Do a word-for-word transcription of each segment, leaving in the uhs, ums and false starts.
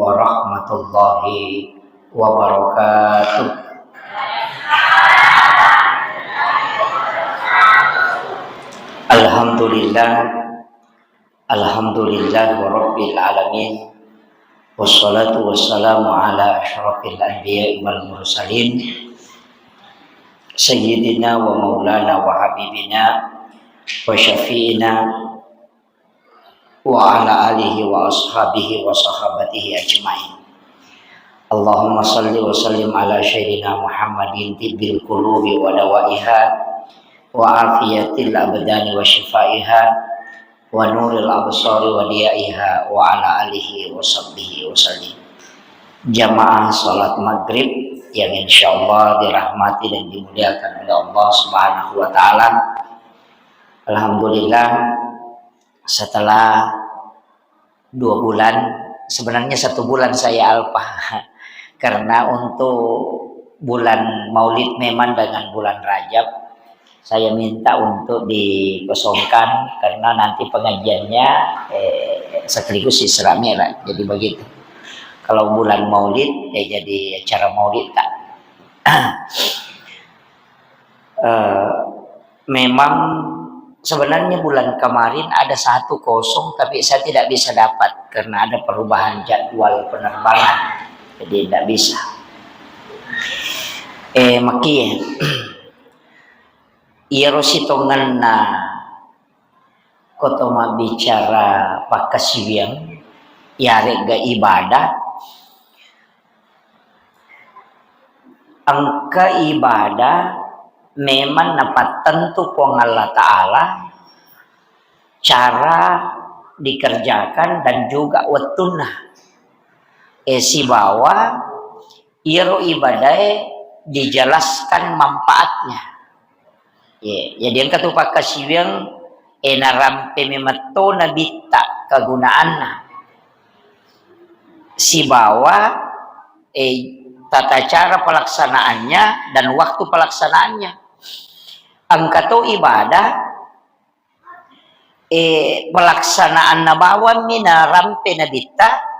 warahmatullahi wabarakatuh. Alhamdulillah, alhamdulillah rabbil alamin. Wassalatu wassalamu ala asyrafil anbiya wal mursalin, sayyidina wa maulana wa habibina wa syafi'ina wa ala alihi wa ashabihi wa sahabatihi ajmain. Allahumma salli wa sallim ala sayyidina Muhammadin tibbil qulubi wa dawaiha wa afiyatil abdani wa shifaiha wa nuril absari wa diyaiha wa ala alihi wa sahbihi wa sallim. Jamaah salat maghrib yang insyaallah dirahmati dan dimuliakan oleh Allah Subhanahu wa taala. Alhamdulillah, setelah dua bulan, sebenarnya satu bulan saya alpa. Karena untuk bulan Maulid memang dengan bulan Rajab, saya minta untuk dikosongkan karena nanti pengajiannya, eh, sekaligus Isra Mi'raj. Jadi begitu. Kalau bulan Maulid, ya jadi acara Maulid tak. Eh, memang sebenarnya bulan kemarin ada satu kosong, tapi saya tidak bisa dapat karena ada perubahan jadwal penerbangan. Jadi tidak bisa. Eh, maki, iyaro sitongenna koto mabbicara pakkasiwiang, yaregga ibadah, engka ibadah memang napattentu Puang Allah Ta'ala cara dikerjakan dan juga wettunna. Eh, sibawa iyaro ibadae dijelaskan manfaatnya. Ye, jadi engka tu pakkasiwiang, eh, narampe memetto nabitta kegunaanna. Sibawa, eh, tata cara pelaksanaannya dan waktu pelaksanaannya. Engka to ibadah, eh, pelaksanaanna bawammi narampe nabitta,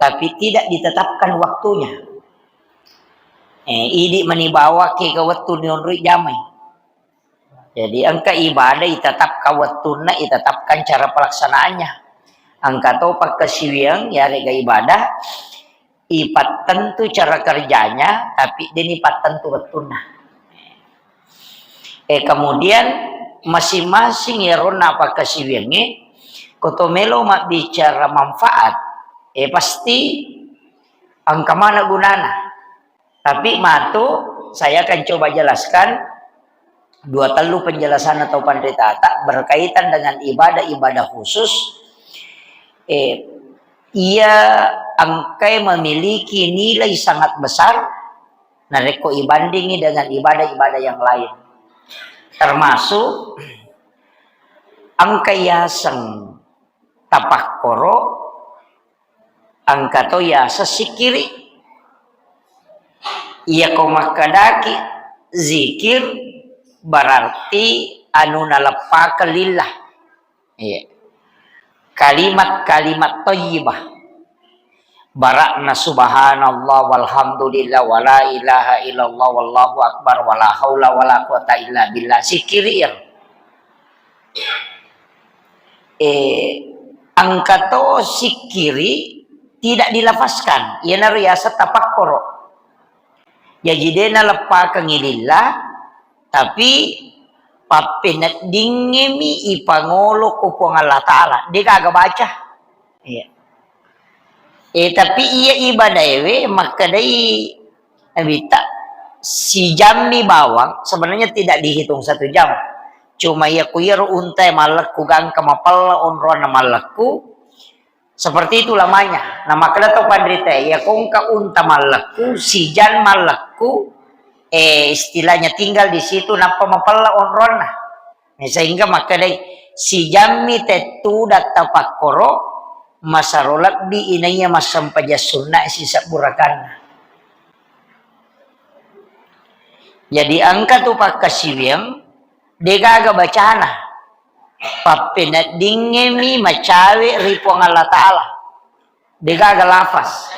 tapi tidak ditetapkan waktunya. Eh, idi mani bawa ke ke wettu nionroi jamai. Jadi engka ibadah itetapkan wettunna, itetapkan cara pelaksanaannya. Engka to pakkasiwiang, yarega ibadah, ipattentu cara kerjanya, tapi deni pattentu wettunna. Eh, kemudian masing-masing iyaronna pakkasiwiangnge, koto melo mabbicara manfaat, eh, pasti engka mana gunana. Tapi matu, saya akan coba jelaskan dua tellu penjelasan atau panritata berkaitan dengan ibadah-iibada khusus, eh, ia engkai memiliki nilai sangat besar narekko ibandingi dengan ibadah-ibadah yang lain. Termasuk engka yaseng tapakkoro, engka to yaseng sikkiri. Iyako makkedaki zikir, berarti anu naleppakeng lillah. Iya. Kalimat-kalimat thayyibah. Bara'na subhanallah walhamdulillah wala ilaha illallah wallahu akbar wala haula wala quwata illa billah. Sikkiri iyaro. Eh, engka to sikkiri tidak dilafazkan, iyanaro yaseng tapakkoro. Jaji de naleppakengngi lillah, tapi pappeneddingngemi ipangolo ko Puang Allah Ta'ala, de gaga baca. Iya. Eh, tapi iya ibadaewe makkedai Nabitta, sijammi bawang, sebenarnya tidak dihitung satu jam. Cuma iya ku iyaro untae mallekku gangka mapella onronna mallekku, seperti itu lamanya. Nah, makkeda to panrita, iya kongka unta mallekku, sijan mallekku, eh, istilahnya tinggal di situ nappa mapella onronna. Sehingga makkedai, sijammi tettudang tapakkoro, masaro lebbi inaiya massempajang sunna sisebbu rakanna. Jadi engka tu pakkasiwiang, degaga bacana. Pappeneddingngemi macawe ri Puang Allah Ta'ala. Degaga lafaz.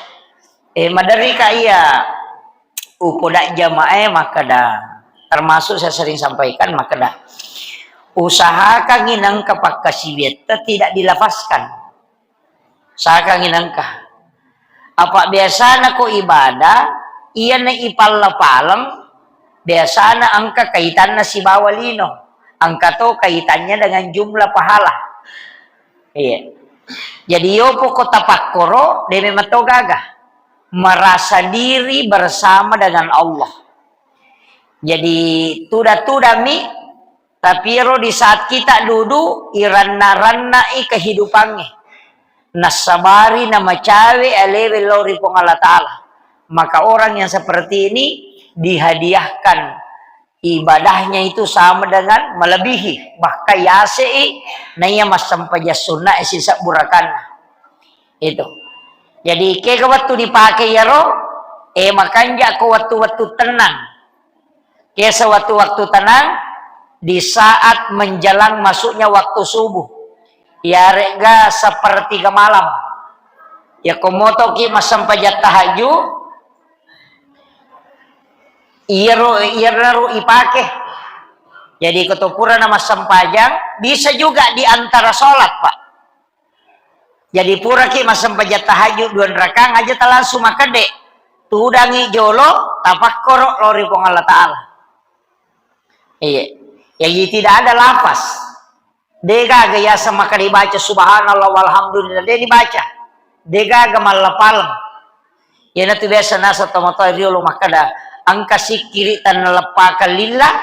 Eh, maderrika iya upoda jamaah makkeda, termasuk saya sering sampaikan makkeda, usahakangngi nengka pakkasiwiatta tidak dilafazkan. Usahakangngi nengka. Apa biasana ko ibadah, iyana ipalla-paleng, biasana engka kaitanna sibawa lino. Engka to kaitannya dengan jumlah pahala. Iya. Jadi yopo ko tapakkoro, de memang to gaga. Merasa diri bersama dengan Allah. Jadi tuda-tudami, tapi ero di saat kita duduk, iranna-rannai kehidupannya. Nassabari namacawe alewe lao ri Puang Allah Ta'ala. Maka orang yang seperti ini dihadiahkan ibadahnya itu sama dengan melebihi, bahkan yasei naiya massempajang sunna e sisebbu rakanna. Itu. Jadi kega wettu dipake iyaro, eh, makanja ko wettu-wettu tenang. Kesa wettu-wettu tenang di saat menjelang masuknya waktu subuh. Yarega sepertiga malam. Ya komotoki massempajang tahajud, iyaro, iyaro ipake. Jadi ko to purana massempajang, bisa juga di antara sholat, Pak. Jadi puraki massempajang tahajud dua rakang aja ta langsung makkeda, tudangi jolo, tapakkoro lao ri Puang Allah Ta'ala. Iya. Jadi tidak ada lafaz. Degaga yaseng makkeda dibaca subhanallah walhamdulillah, de dibaca. Degaga mallapaleng. Iyanatu biasa naseng tomatoa riolo makkeda, engka sikkiri tannaleppakang lillah.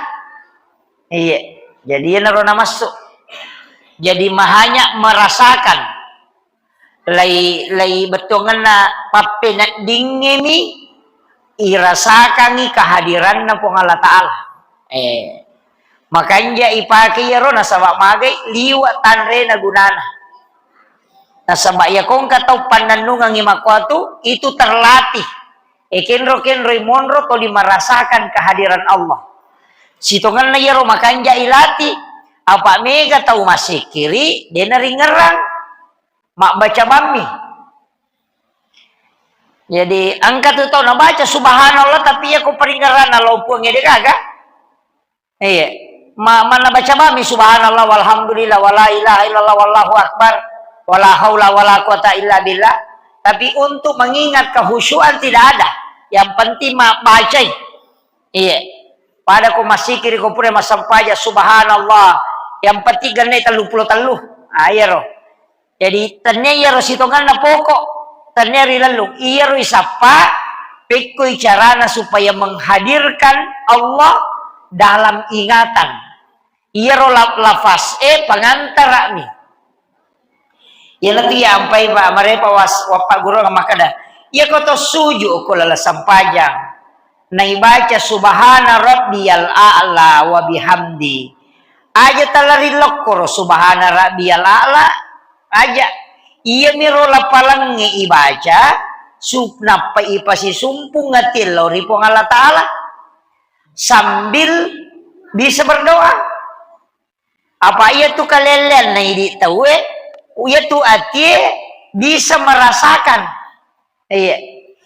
Iya. Jadi iyanaro namassu. Jadi mahanya merasakan. Lai, lai bettuangenna pappeneddingngemi irasakangngi kehadiranna Puang Allah Ta'ala. Eh, makanja ipake iyaro nasaba magai liwa tanrena gunana. Nasaba iya kongka tau pannennungengngi makkuatu, itu terlatih. E, kenro-kenroi monro toli merasakan kehadiran Allah. Sitongenna iyaro makanja ilatih, apa mega tau massikkiri, dena ringerang. Mabbaca bammi. Jadi, engka tu tau nabaca subhanallah, tapi iya ko paringerranna lao Puang ede gaga. Iya. Ma-, manna baca bammi subhanallah walhamdulillah wala ilaha illallah wallahu akbar wala haula wala quwata illa billah. Tapi untuk mengingat kehusyuan tidak ada. Yang penting ma-, bacai. Iya. Pada ko massikiri ko pura massempajang subhanallah. Yang penting genne tellu pulo tellu. Ah, iyaro. Jadi, tennia iyaro sitongenna pokok, tennia rilellung. Iyaro isappa, pekkoi carana supaya menghadirkan Allah dalam ingatan. Iyaro la-, lafaz e pangantara'mi. Iyanatu iya ampai pa, marepa was-, wappaggurungang makkeda, iyako to suju ko laleng sempajang, naibaca subhana rabbiyal a'la wa bihamdi. Aja tala rilokkoro subhana rabbiyal a'la, aja. Iyamiro lapalengnge ibaca, sup-, nappa ipasisumpung ati lao ri Puang Allah Ta'ala sambil bisa berdoa. Apa iyatu kalelleanna idi tauwe, iyatu atie bisa merasakan. Iya.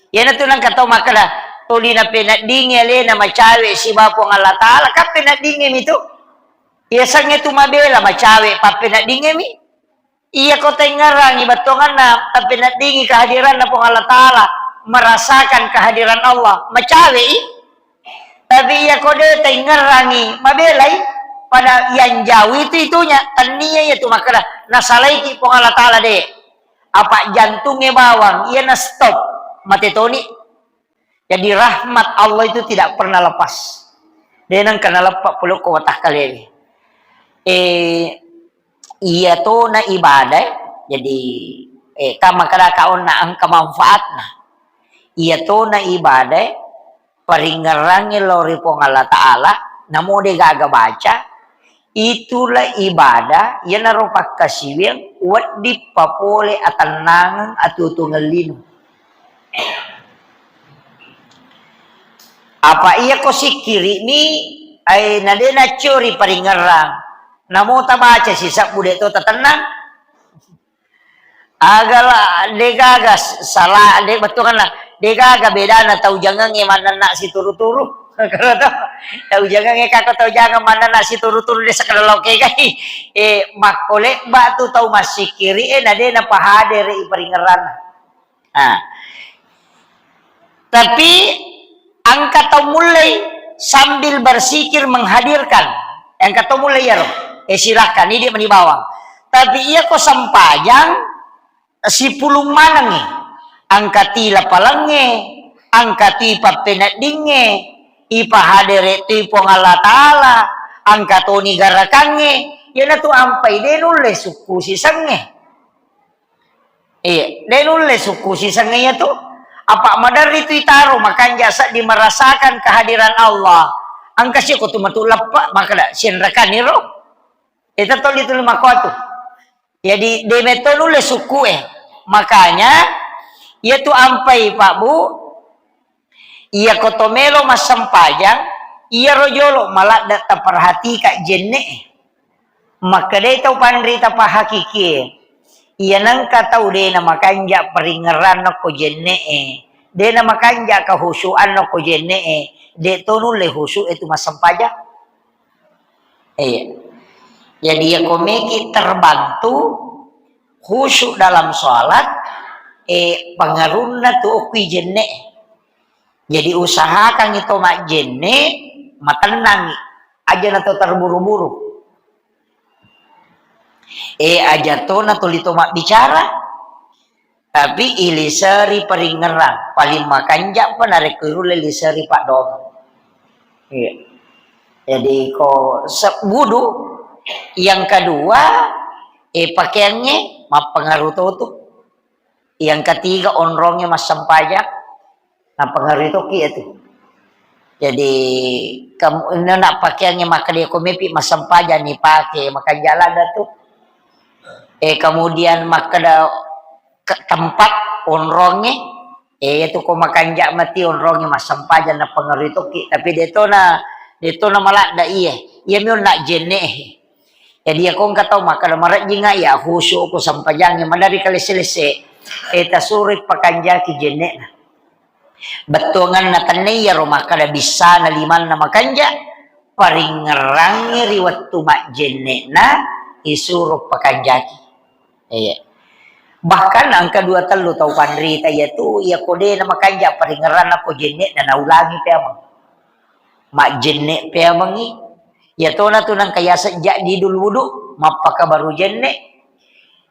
Iyanatu nengka tau makkeda, tuli napeneddingi alena macawe siba Puang Allah Ta'ala, kan peneddingimi tu. Iya sengnge tu mabela macawe, pappeneddingimi. Iya ko tengngerangi bettuanganna, tappeneddingi kehadiranna Puang Allah Ta'ala, merasakan kehadiran Allah, macawe i. Tapi iya ko de tengngerangi, mabelai, pada yang jauh itu itunya, tennia iya tu makkeda, nasalaiki Puang Allah Ta'ala de. Apa jantungnge bawang, iya na stop, mate toni. Jadi rahmat Allah itu tidak pernah lepas. De nengka naleppa pole ko watakkalewe. Eh, iya tona ibadah, eh, jadi, eh, kama kada kaonna engka manfaatna. Iya tona ibadah, paringngerangngi lao ri Puang Allah Ta'ala, namo de gaga baca, itulah ibadah, iyanaro pakkasiwiang wedding papole atennangeng atuo-tuongeng lino. Apa iya ko sikkiri'mi, ai na de naccori paringngerang, namo tabaca sisebbu de to tatennang. Agala degaga sala de bettuanna, degaga bedana tau jangengnge mannenna situru-turu. Tau jangengnge kako tau jangeng mannenna situru-turu de sekadar lokegai. Eh, makkolebba tu tau massikiri e na de napahadere i paringerranna. Ah. Tapi engka tau mullei sambil bersikir menghadirkan. Engka tau mullei iyaro. Eh, silakan, ini dia meni bawang. Tapi iya ko sempajang, sipulung manengngi. Engka ti lapalengnge, engka ti pappeneddingnge, ipahadere tu Puang Allah Ta'ala, engka toni garakangnge, iyanatu ampai de nulle sukku sisengnge. Iya, de nulle sukku sisengnge iyatu. Apa maderri tu itaro makanja seddi merasakan kehadiran Allah. Engka siko tu matu leppe, makkeda sienrekaniro. Ita toli tuli makkuatu. Jadi de metto nulle sukku e. Makanya iyatu ampai Pak Bu, iyako to melo massempajang, iyaro jolo maladde taperhatika jenne e. Makkedai tau panrita pahakikie, iya nengka tau de namakanja paringerranna ko jenne e, de namakanja kahusuanna ko jenne e, de to nulle husu e tu massempajang. Iya. Jadi iyako meki terbantu khusyuk dalam sholat, eh, pengaruhna tu okki jenne. Jadi usahakan itu majjenne, matennangi. Aja na to terburu-buru. Eh, aja to na tuli to mabbicara. Tapi iliseri paringerrang, paling makanja pa narekko irulle liseri paddoang. Iya. Jadi ko se-, wudu, yang kedua, eh, pakaiannya mappengaruh to tu. Yang ketiga, onrongnya massempajang, napengaruh toki itu. Jadi, kamu, ina na pakaiannya makkeda ko mepi massempajang ni pake, makanja ladda tu. Eh, kemudian makkeda ke tempat onrongnge, eh, itu ko makanja mati onrongnge massempajang napengaruh toki. Tapi detona, detona maladda iye. Iya mi onna jenne. Jadi, iya ko engka tau makkeda marejjinga iya khusyuk ko sempajangnge maderri kalesse-lesse, eh, tasuroi pakanjaki jenne'na. Bettuanganna tenne iyaro makkeda bissana limanna makanja, paringngerangngi ri wettu majjenne'na isuro pakanjaki. Iya. Bahkan engka dua tellu tau panrita iyatu, iya ko de na makanja paringngeranna ko jenne'na naulangi peameng. Majjenne peamengngi. Iya tona tu nengka yaseng jadidul wudu, mappakabaru jenne.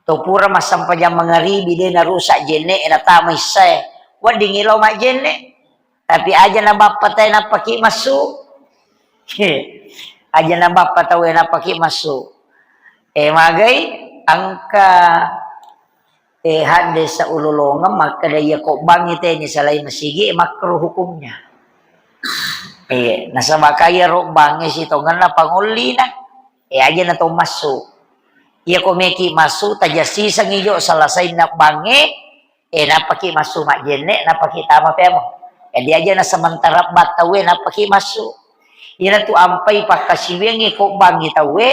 To pura massempajang mangaribi de narusak jenne, natama issae. Weddingngi lao majjenne. Tapi aja na bappa tae nappaki massu. Aja na bappa taue nappaki massu. Eh, magai engka, eh, hadde saulolongeng makkeda iya ko bangngi teni salai masigi, eh, makruh hukumnya. Eh, nasaba kaya ro bangnge sitongenna pangollina. Eh, aja na to massu. Iya ko meki massu, tajassisengngi jo salasainna bangnge, eh, nappaki massu majjenne, nappaki tama peameng. Jadi aja na sementara battaue nappaki massu. Iyana tu ampai pakkasiwiangngi ko bangngi taue,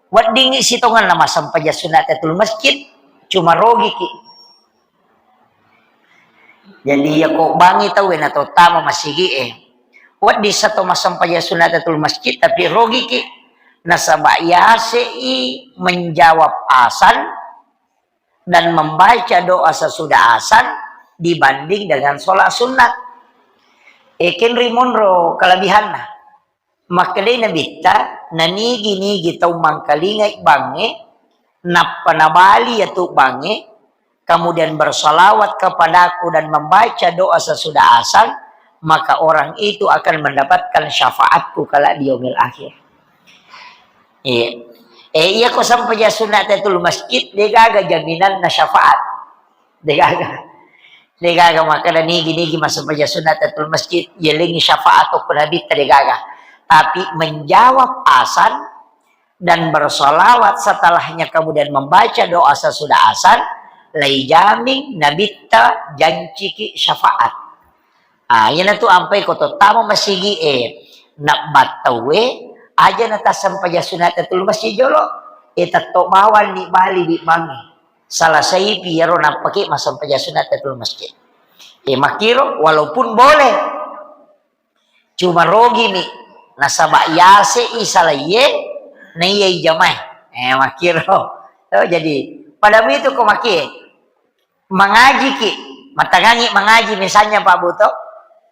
weddingngi sitongenna massempajang sunat tahiyatul masjid, cuma rogiki. Jadi iya ko bangngi taue na to tama masigi e, wedding sa to massempajang sunat tahiyatul masjid, tapi rogiki. Nasaba yase i menjawab asan dan membaca doa sesudah asan dibanding dengan sholat sunat. Ekenri monro kelebihanna. Makkedai Nabitta, nanigi-nigi tau mangkalingai bangnge, nappa nabali yatu bangnge, kemudian bersalawat kepadaku dan membaca doa sesudah asan, maka orang itu akan mendapatkan syafaatku kala di yaumil akhir. Iya. Eh, iya ko sampajang sunat tahiyatul masjid, degaga jaminanna syafaat. Degaga. Degaga makkeda nigi-nigi massempajang sunat tahiyatul masjid, yelengi syafaat ko Nabitta degaga. Tapi menjawab asan dan bersalawat setelahnya kemudian membaca doa sesudah asan, lai jamin Nabitta janciki syafaat. Ah, iyanatu ampai ko tottama masigi e, nabbattaue, aja na tassempajang sunat tahiyatul masjid jolo, e tetto bawang ni bali wi bangnge. Selesaipi iyaro nappaki massempajang sunna tahiyatul masjid. Eh, makkiro walaupun boleh. Cuma rogimi nasaba yasei salaiye naiya ijamae. Eh, makkiro. Oh, jadi pada itu ko makie mangajiki, matangangi mangaji misalnya Pak Buto,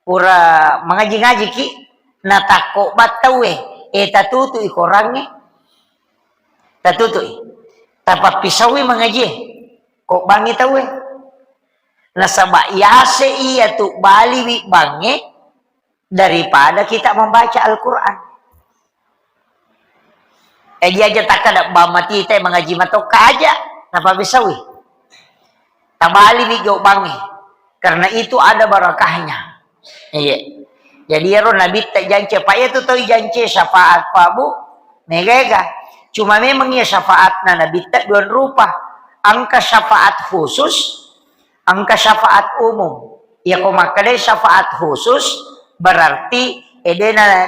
pura mangaji-ngajiki, natakko battaue, eh, tatutui korangnge, tatutui, tapappisaui mangajie, ko bangngi taue. Nasaba yase iya tu baliwi bangnge daripada kita membaca Al-Quran. Eh, dia aja takkada bamma tita mangaji matokka aja, napabessawi. Tabaliwi jobangnge. Karena itu ada barakahnya. Iya. Jadi iyaro nabitta jance, Pak, iya tu tau jance syafaat, Pak, Bu. Mega-ega. Cuma memang iya syafaatna nabitta dua rupa. Engka syafaat khusus, engka syafaat umum. Iya ko makkeda syafaat khusus, berarti edena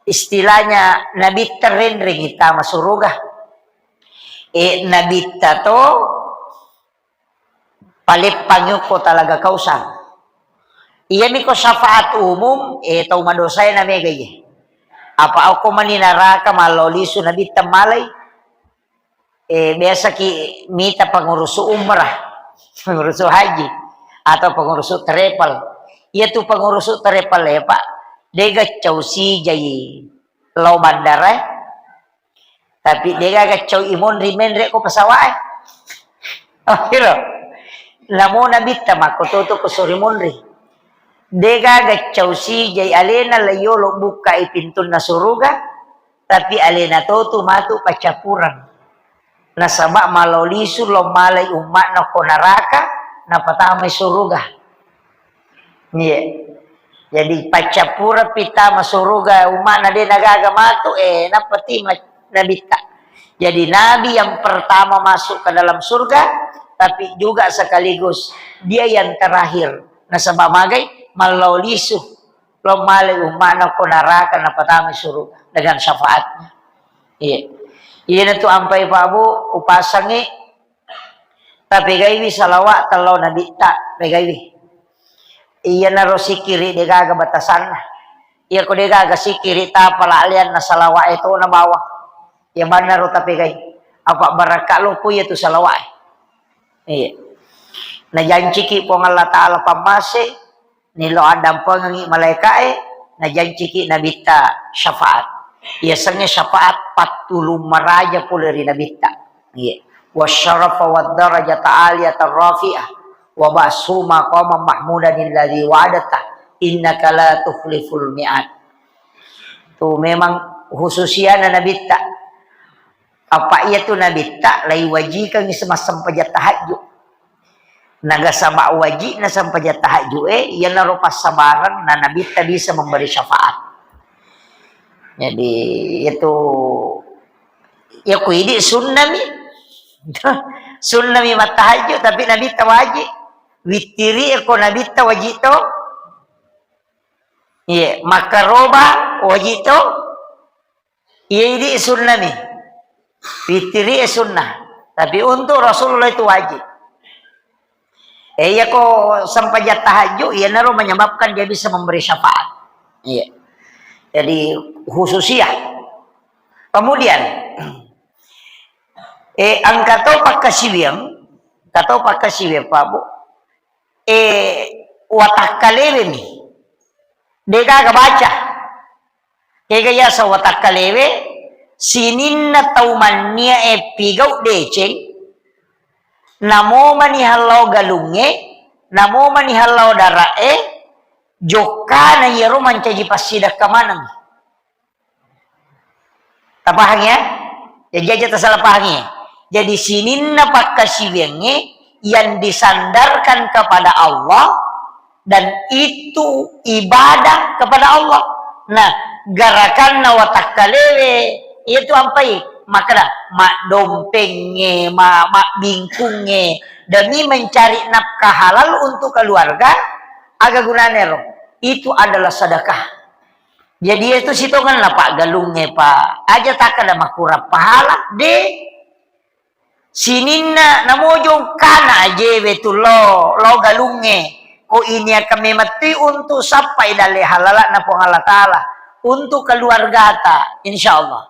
istilahnya nabitta renreng tama suruga. E, nabitta to paleppang yukko talaga Kausar. Iyami ko syafaat umum, e, tau madosae na mega iye. Apa okko mani naraka mallo lisu nabitta malai. E, biasa ki mita pengurusu umrah, pengurusu haji, atau pengurusu travel. Iya tu pengurusu travel ya, Pak. Dega cau sijai lao bandara, eh. Tapi dega gaccau i monri menre ko pesawat, eh. Oh, kira. Namo nabitta makko tutu ko sori monri. Dega gaccau sijai alena la yolo bukka i pintunna suruga, tapi alena totu matu paccappureng. Nasaba malo lisu lo malai umma'na ko naraka, napatamai suruga. Iya. Jadi, paccappureng pittama suruga umma'na de nagaga matu, eh, nappa tima nabitta. Jadi, Nabi yang pertama masuk ke dalam surga, tapi juga sekaligus dia yang terakhir. Nasaba magai, mallau lisu, lo male umma'na ko naraka, napatamai suruga dengan syafaatnya. Iya. Iyanatu ampai Pak Bu, upasangi Tapegaiwi salawat tellau nabitta, pegaiwi. Iyanaro sikiri degaga batasanna. Iyako degaga sikiri tapala alianna salawat e tona bawang. Iya mannaro tapegai. Apa barakka loppo iyatu salawat e. Iya. Najanciki Puang Allah Ta'ala pammase, nilo addampengengngi malaeka'e, najanciki nabitta syafaat. Iyasengnge syafaat pattulung maraja pole ri nabitta. Iya. Wasyarafa wad darajata aliyatan rafi'ah wa ba'su maqaman mahmudan alladzi wa'adta innaka la tukhliful mi'ad. Tu memang khususiana nabitta. Apa iya tu nabitta laiwajikangngi semassempajang tahajud. Nagasaba wajibna sempajang tahajud e, iyanaro passabareng na nabitta bisa memberi syafaat. Jadi, itu, ya ku idi sunnami. Sunnami mattahajud, tapi nabitta wajib. Wittiri ko nabitta wajib to. Iya, makkaroba wajib to. Iya, idi sunnami. Wittiri e sunnah. Tapi untuk Rasulullah itu wajib. Eh, iya ko sempajang tahajud, iyanaro menyebabkan dia bisa memberi syafaat. Iya. Jadi, khususiyah. Kemudian, eh, engka to pakkasiwiang, engka to pakkasiwiang, Pak Bu. Eh, watakkalewemi. Degaga baca. Kega yaseng watakkalewe, sininna tau manniae pigau deceng, namo mani hallau galungnge, namo mani hallau dara'e, jokkana iyaro mancaji passidakka maneng. Tapahang ya? Jadi aja tasalah pahang ya. Jadi sininna pakkasiwiangnge yang disandarkan kepada Allah dan itu ibadah kepada Allah. Nah, garakanna watakkalewe, itu ampai makkeda, maddompengnge, ma-, mabbingkungnge, demi mencari nafkah halal untuk keluarga, aga gunane ro? Itu adalah sedekah. Jadi itu sitongenna, Pak, galungnge, Pak. Aja takkeda makurang pahala, de. Sininna namojong kana ajewe tu lo, lo galungnge. Ko ini akan memettui untuk sappai dalle halala'na Puang Allah Ta'ala, untuk keluargata, insya Allah.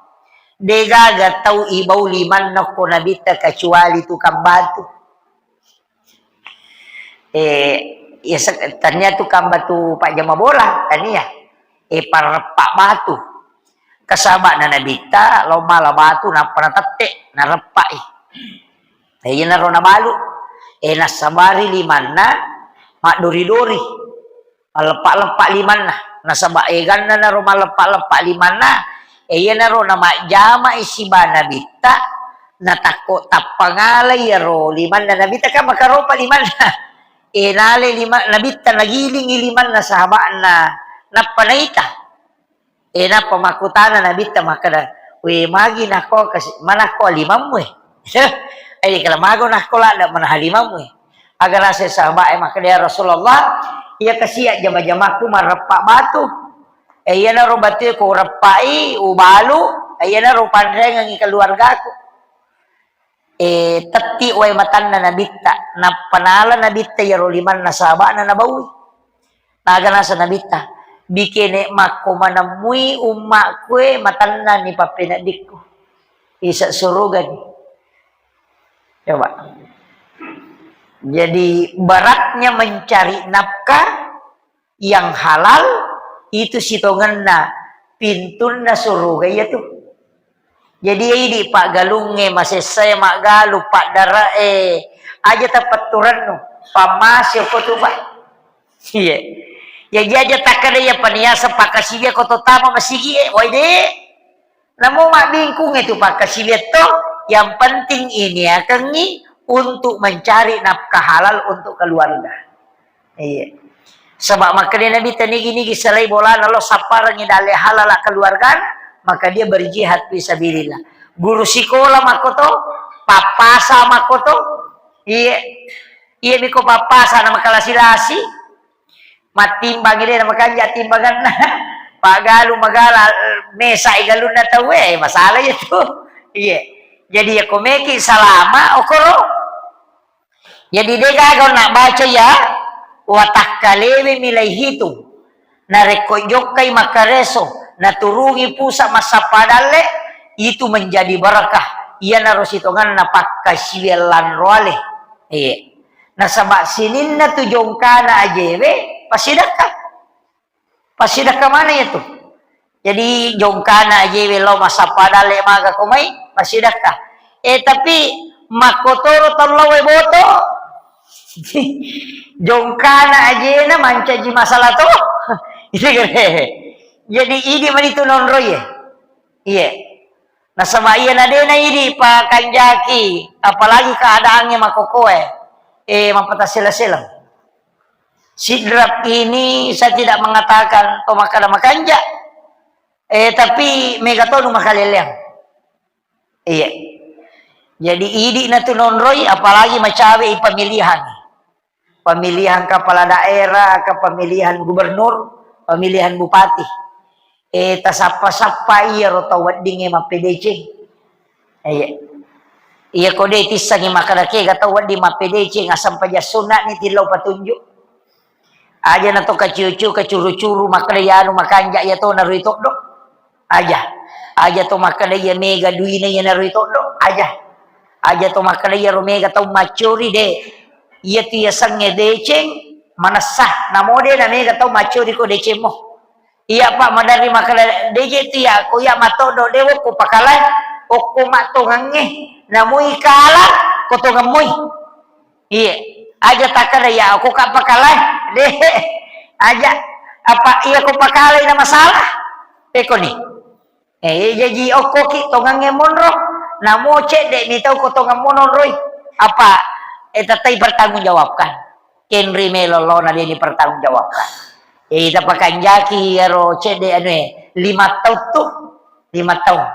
Degaga tau ibau limanna ko nabitta kecuali tukang batu. Eh, ya, se-, tania tukang batu pajama bola, tania. Eh, pareppa batu. Kasaba'na nabitta, lo mala batu, nappa natette, nareppai. Eh, iyanaro nabalu. Eh, nassabari limanna, maddori-dori. Malleppa-leppa limanna. Nasaba eganna naro malleppa-leppa limanna, e iyanaro namajjamai siba nabitta, natakko tappa ngalai iyaro limanna nabitta, kan makaropa limanna. E nale lima-, nabitta nagilingi limanna sahaba'na, nappa naita. E nappa makkutana nabitta makkeda, "We magi nakko kasi-, manakko limammu e?" Ai kala mago nakko ladda manaha limammu e. Aga naseng sahabat e makkeda, "Ya Rasulullah, iya kasi jama-jamakku mareppa batu. E iyanaro batue ko ureppai, ubalu, e iyanaro panrengengi keluargaku." E tetti wae matanna nabitta, nappa nala nabitta iyaro limanna sahaba'na nabaui. Naga naseng nabitta, "Bikene makko manemmui ummakku e matanna ni pappeneddikku. Isa surugani." Coba. Jadi, beratnya mencari nafkah yang halal itu sitongenna pintunna suruga iya tu. Jadi, idi paggalungnge, masessae maggalu, paddarae, aja tapetturennu, pammase ko tu, Pak. Iya. Jadi aja takkeda iya paniasa pakkasiwia ko to tama masigie, wai de. Namo mabbingkungnge tu pakkasiwiatto, yang penting iniakengngi untuk mencari nafkah halal untuk keluarga. Iya. Saba makkeda Nabi, tenigi-nigi selai bolana lo sapparengngi dalle halala keluargana, maka dia berjihad fi sabilillah. Guru sikola makkoto, pappasa makkoto, iya. Iya miko pappasa na makalasi-lasi. Mattimbangi de na makanja timbanganna. Pagalu magala mesa i galunna tau e, masalah iya tu. Iya. Jadi ya komeki salama okoro. Jadi de gaga na baca ya, watakkalewe milai hitung. Narekko jokkai makkareso, naturungi pusa massappa dalle, itu menjadi barakah. Iyanaro sitonganna pakkasiwiang lanroale. Iya. Nasaba sininna tu jongkana ajewe, passidekka. Passidekka mana iya tu? Jadi, jongkana ajewe lao massappa dalle maga ko mai, passidekka. Eh, tapi makkotoro tau lao e boto. Jongkana ajena mancaji masalah to. Jadi, idi mani tu nonroi e. Iya. Nasaba iya na de na idi pakanjaki, apalagi keadaannya makokoe, eh, mappatasela-sela. Sidrap ini saya tidak mengatakan to makkada makanja, eh, tapi mega tonu makaleleang. Iya. Jadi idi na tu nonroi, apalagi macawe i pemilihan. Pemilihan kepala daerah, ke pemilihan gubernur, pemilihan bupati. Eh, tasappa-sappa iyaro tau weddingnge mappedeceng. Iya. Iya ko de tissangi makkeda kega tau wedding mappedeceng, assampajang sunna ni tillau patunjuk. Aja na to kaciu-ciu, kacuru-curu, makkeda iyanu makanja iya to narui toddo. Aja. Aja to makkeda iya mega duina iya narui toddo. Aja. Aja to makkeda iyaro mega tau maccuri de. Iya tu yasengnge deceng manessa. Namo de na mega tau maccuri ko decemmo. Iya, Pak, maderri makkeda, deje tu iya, ko iya matoddo, de wokko pakalae, okko mattongengnge, namui kala, ko tongemmui. Iya, aja takkeda iya, okko ka pakalae, de, aja, apa iya ko pakalae na masalah, pekoni. Eh, jaji okko ki tongengnge monro, namo cedde mi tau ko tongeng monroi, apa, eh, tettai bertanggung jawabkan. Kenri melo lona de dipertanggungjawabkan. Eh, ita pakanjaki iyaro cedde anu e, lima taung tu, lima taung.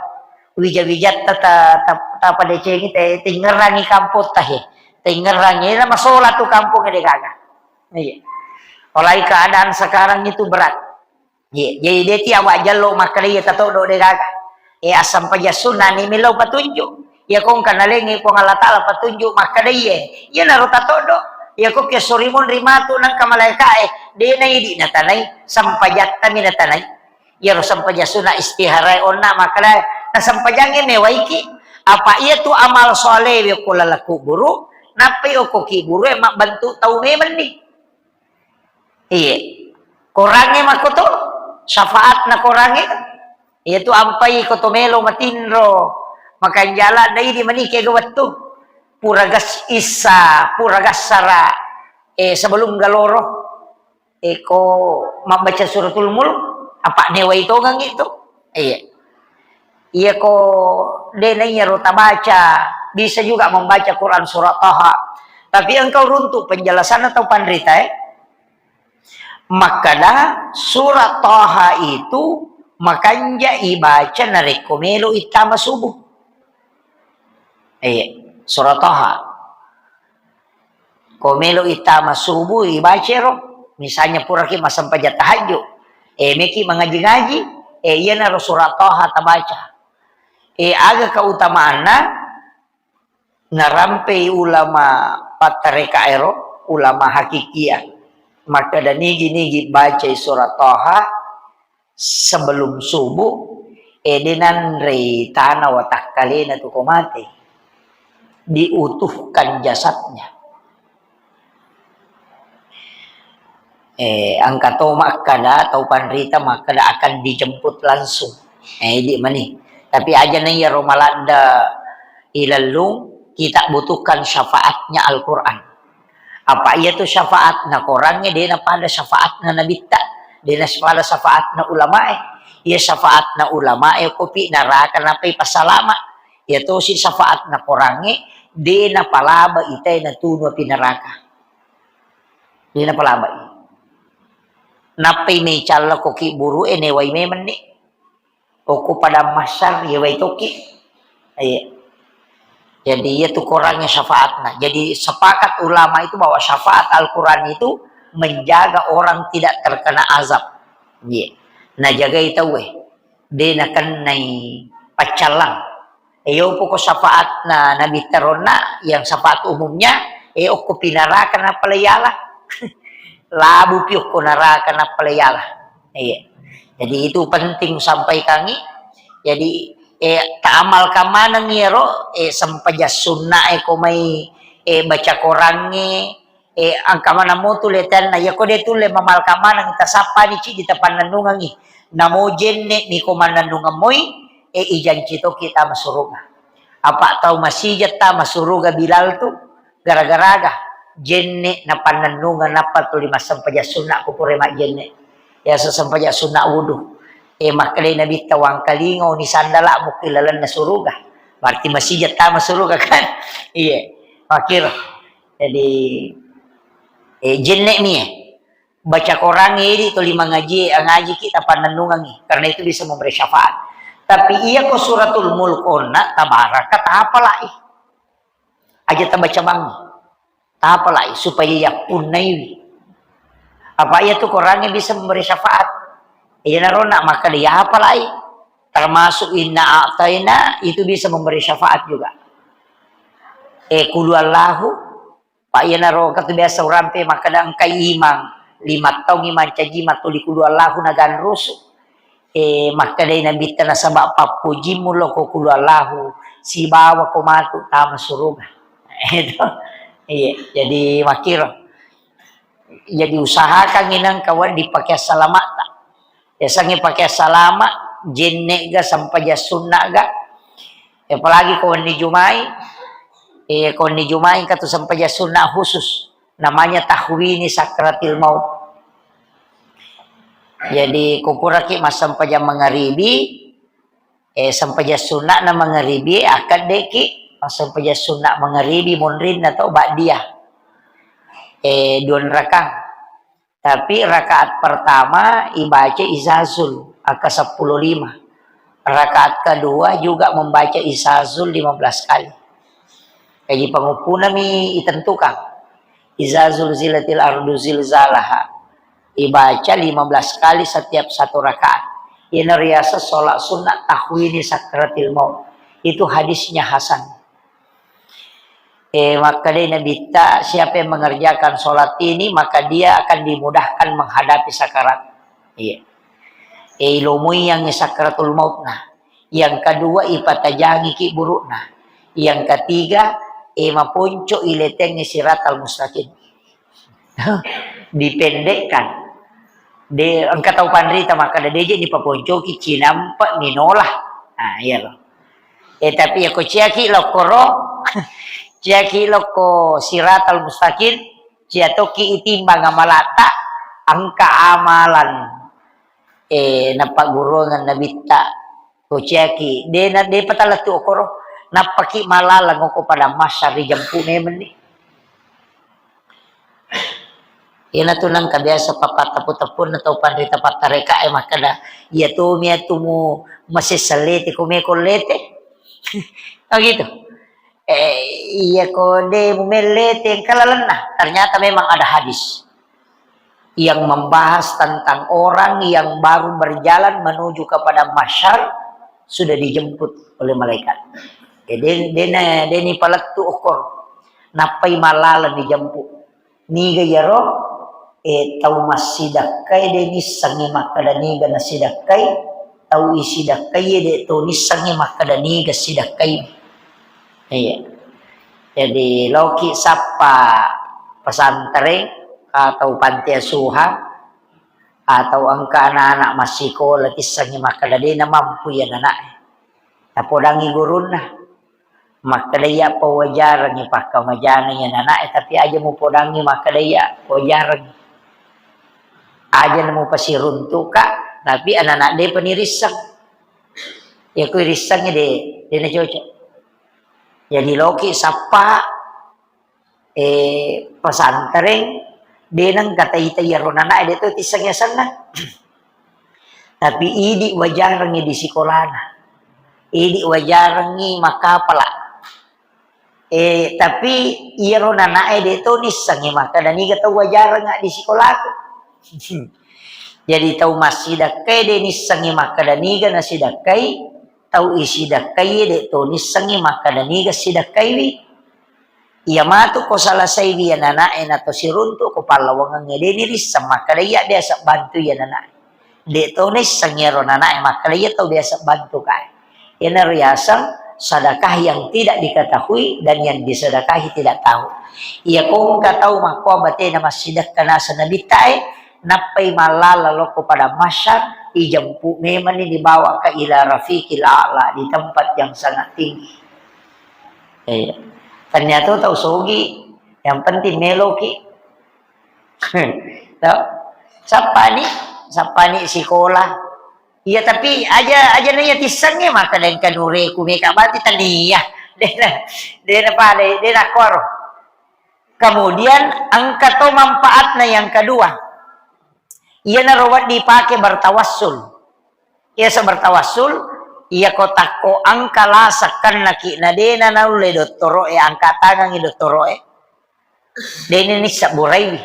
Wija-wijatta ta, ta, ta padecengi te, tingerangi kampung tahe. Tingerangi na masola tu kampung de gaga. Iya. Apalagi keadaan sekarang itu berat. Iya, jadi de ti awak jallo makkeda iya tatoddo de gaga. Eh, assampajang sunna ni melo patunjuk. Iyako engka nalengngi Puang Allah Ta'ala patunjuk makkeda iye. Iyanaro tatoddo. Iyako ke sori monri matu nangka malaeka'e, de' na idi' natanai, sempajattami natanai. Iyaro sempajang sunna istiharae onna makkeda, na sempajangnge mewaiki. Apa iyatu amal solewe ko laleng kuburu, nappai okko kiburu e mabbentuk tau memenni. Iye. Korangnge makkoto, syafaatna korangnge. Iyatu ampai ko to melo matinro, makanjala na idi' mani kega wettu. Pura gas issa, pura gassara, eh, sebelum galoro. Eh, ko mabbaca suratul mulk, apa newai tongengngi tu? Iya. Iya ko de' na iyaro tabaca, bisa juga membaca Quran surah Taha. Tapi engkau runtuk penjelasan atau panrita, eh? Makkeda surat Taha itu makanja ibaca narekko melo ittama subuh. Eh, surat Taha. Ko melo ittama subuh ibaca ro, misalnya puraki massempajang tahajud, eh, meki mangaji-ngaji, eh, iyanaro surat Taha tabaca. Eh, aga keutamaanna? Narampei ulama pattareka ero, ulama hakikia, makkeda nigi-nigi bacai surat Taha sebelum subuh, eh, de' nanrei tana watakkalena tu ko mate, diutuhkan jasadnya. Eh, engka to makkeda, tau panrita makkeda akan dijemput langsung. Eh, idi' mani. Tapi aja na iyaro maladde ilellung, kita butuhkan syafaatnya Al-Quran. Apa iyatu syafaatna korangnge, de' napada syafaatna nabitta, de' napada syafaatna ulamae. Iya syafaatna ulamae kopi naraka nappai passalama. Iya tosi syafaatna korangnge, de' napalaba itae natunu api naraka. De' napalabai. Nappai mecalla ko kiburu e newai memenni. Okko padang mahsyar yewai toki. Iya. Jadi iyatu korangnge syafaatna. Jadi sepakat ulama itu bahwa syafaat Al-Quran itu menjaga orang tidak terkena azab. Iya. Najagai tauwe. De' nakennai paccallang. Eh, iyo poko syafaatna Nabi teronna, yang syafaat umumnya, eh, okko pinaraka nappa layala. Labu pi okko naraka nappa layala. Iya. Jadi itu penting sampaikangi. Jadi, eh, taamalkan maneng iyaro, eh, sempajang sunna e ko mai, eh, baca korangnge, Eh, engka maneng motu letenna, iyako de' tulle mamalka maneng, tasappani ciddi tapannennungengngi. Namo jenne' mi ko mannennungeng moi, eh, ijanci toki tama suruga. Apa tau masijeng tama suruga Bilal tu, gara-garaga jenne' napannennungeng nappa tuli massempajang sunna ko pura majjenne'. Yaseng sempajang sunna wudu. Eh, makkedai Nabitta, "Wangkalinga oni sandala' mukki lalenna suruga." Berarti masijeng tama suruga kan? Iya, makkiro. Jadi, eh, jenne' mi, eh. Baca korangnge idi' tuli mangaji, ngaji ki tapannennungengngi. Karena itu bisa memberi syafaat. Tapi iya ko suratul mulk onna, tabaraka, tapalai. Aja tabaca bangi. Tapalai, supaya yappunnaiwi. Apa iya tu korangnge bisa memberi syafaat. Iya narona, maka dia apalai. Termasuk inna a'taina, itu bisa memberi syafaat juga. Eh, kulu Allahu, Pak, iyanaro engka tu biasa urampe makkeda engka imang, lima taung imang caji mattuli kulu Allahu naganrusu. Eh, makkedai Nabitta nasaba pappojimmu lo ko kulu Allahu sibawa ko matu tama suruga. Itu. Iya, jadi makkiro. Jadi usahakan inang kawan dipake assalama'ta. Yasengnge pake assalama', jenne' ga, sempajang sunna' ga. Apalagi ko wenni Jumai, eh, ko wenni Jumai engka tu sempajang sunna' khusus, namanya tahwini sakratil maut. Jadi, ko puraki massempajang mangaribi, eh, sempajang sunna'na mangaribi, akkaddeki massempajang sunna' mangaribi monrinna to ba'diyah. Eh, dua rakang. Tapi rakaat pertama ibaca Izazul, angka seppulo lima. Rakaat kedua juga membaca Izazul lima belas kali. Jadi panguppunami itentukan. Iza zulzilatil ardu zilzalaha. Ibaca lima belas kali setiap satu rakaat. Ini riasa sholat sunnah tahwini sakratil maut. Itu hadisnya hasan. Eh, makkedai Nabitta, siapa yang mengerjakan sholat ini, maka dia akan dimudahkan menghadapi sakarat. Iya. Eh, ilomui yang sakratul maut nah. Yang kedua, ipatajangiki burukna. Yang ketiga, eh, maponco iletengi siratal mustaqim. Dipendekkan. De, engka tau panrita makkeda, "De je nipaponcoki, cinampe minola." Nah, iya loh. Eh, tapi ya ko ciaki lokkoro, ciaki lokko siratal mustaqim, cia tokki itimbang amalatta, engka amalan, eh, napagguruangan Nabitta, ko ciaki, de na, de patalettu okoro, nappaki malaleng oko pada masyar ri jampu memenni. Iyanatu nengka biasa pappatteppu-teppunna tau panrita pattarekae makkeda, "Iya tomi atu mu masessa lete, ko meko lete." Oh gitu. Eh, iya ko de mu mellete engka lalenna. Ternyata memang ada hadis yang membahas tentang orang yang baru berjalan menuju kepada mahsyar sudah dijemput oleh malaikat. Jadi, dena, deni palettu okor. Nappai malaleng dijemput. Niga iyaro, eh, tau massidakkai de nissengngi makkeda niga nasidakkai, tau isidakkai de to nissengngi makkeda niga sidakkai. Iya. Jadi, loki sappa pesantren atau panti asuhan atau engka anak-anak massikola tissengngi makkeda de namampu iya nanae. Tapodangi gurunna. Makkeda iya pawajarengngi pakkamajana iya nanae, tapi aja mupodangi makkeda iya pawajarengngi. Aja namupasiruntuka, tapi anak-anak depa nirisseng. Iya kui rissengngi de, de nacocok. Jadi loki sappa, eh, pesantren, de nengka taita iyaro nanae de to tisseng yasenna. Tapi idi wajarengngi di sikolana. Idi wajarengngi makkapala. Eh, tapi iyaro nanae de to nissengngi makkeda niga tau wajarengnga di sikolaku. Jadi tau massidakkai de nissengngi makkeda niga nasidakkai, tau isidakkai de to nissengngi makkeda niga sidakkaiwi. Iya matu ko salasaiwi iya nanae nato siruntu ko pallawangengnge de nirisseng makkeda iya biasa bantu iya nanae. De to naisseng iyaro nanae makkeda iya tau biasa bantu kae. Iyanaro riaseng sedekah yang tidak diketahui dan yang disedekahi tidak tahu. Iya ko engka tau makkoa batena massidekka naseng nabittae, nappai mallala lokko pada mahsyar, ijempu memanni dibawa ke ila rafiqil a'la, di tempat yang sangat tinggi. Iya. Ternyata tau sogi, yang penting meloki. Tau? Sappani, sappani sikola. Iya, tapi aja, aja naiya tissengnge makkeda engka nureku meka bati tania. Dena, dena pada, dena koro. Kemudian engka to manfaatna yang kedua. Iyanaro wedding dipake bertawassul. Iya, se bertawassul, iya ko takko engka lasa kennaki na dena naulle dottoro'e, angka tangangi dottoro'e. Deni nissabburaiwi.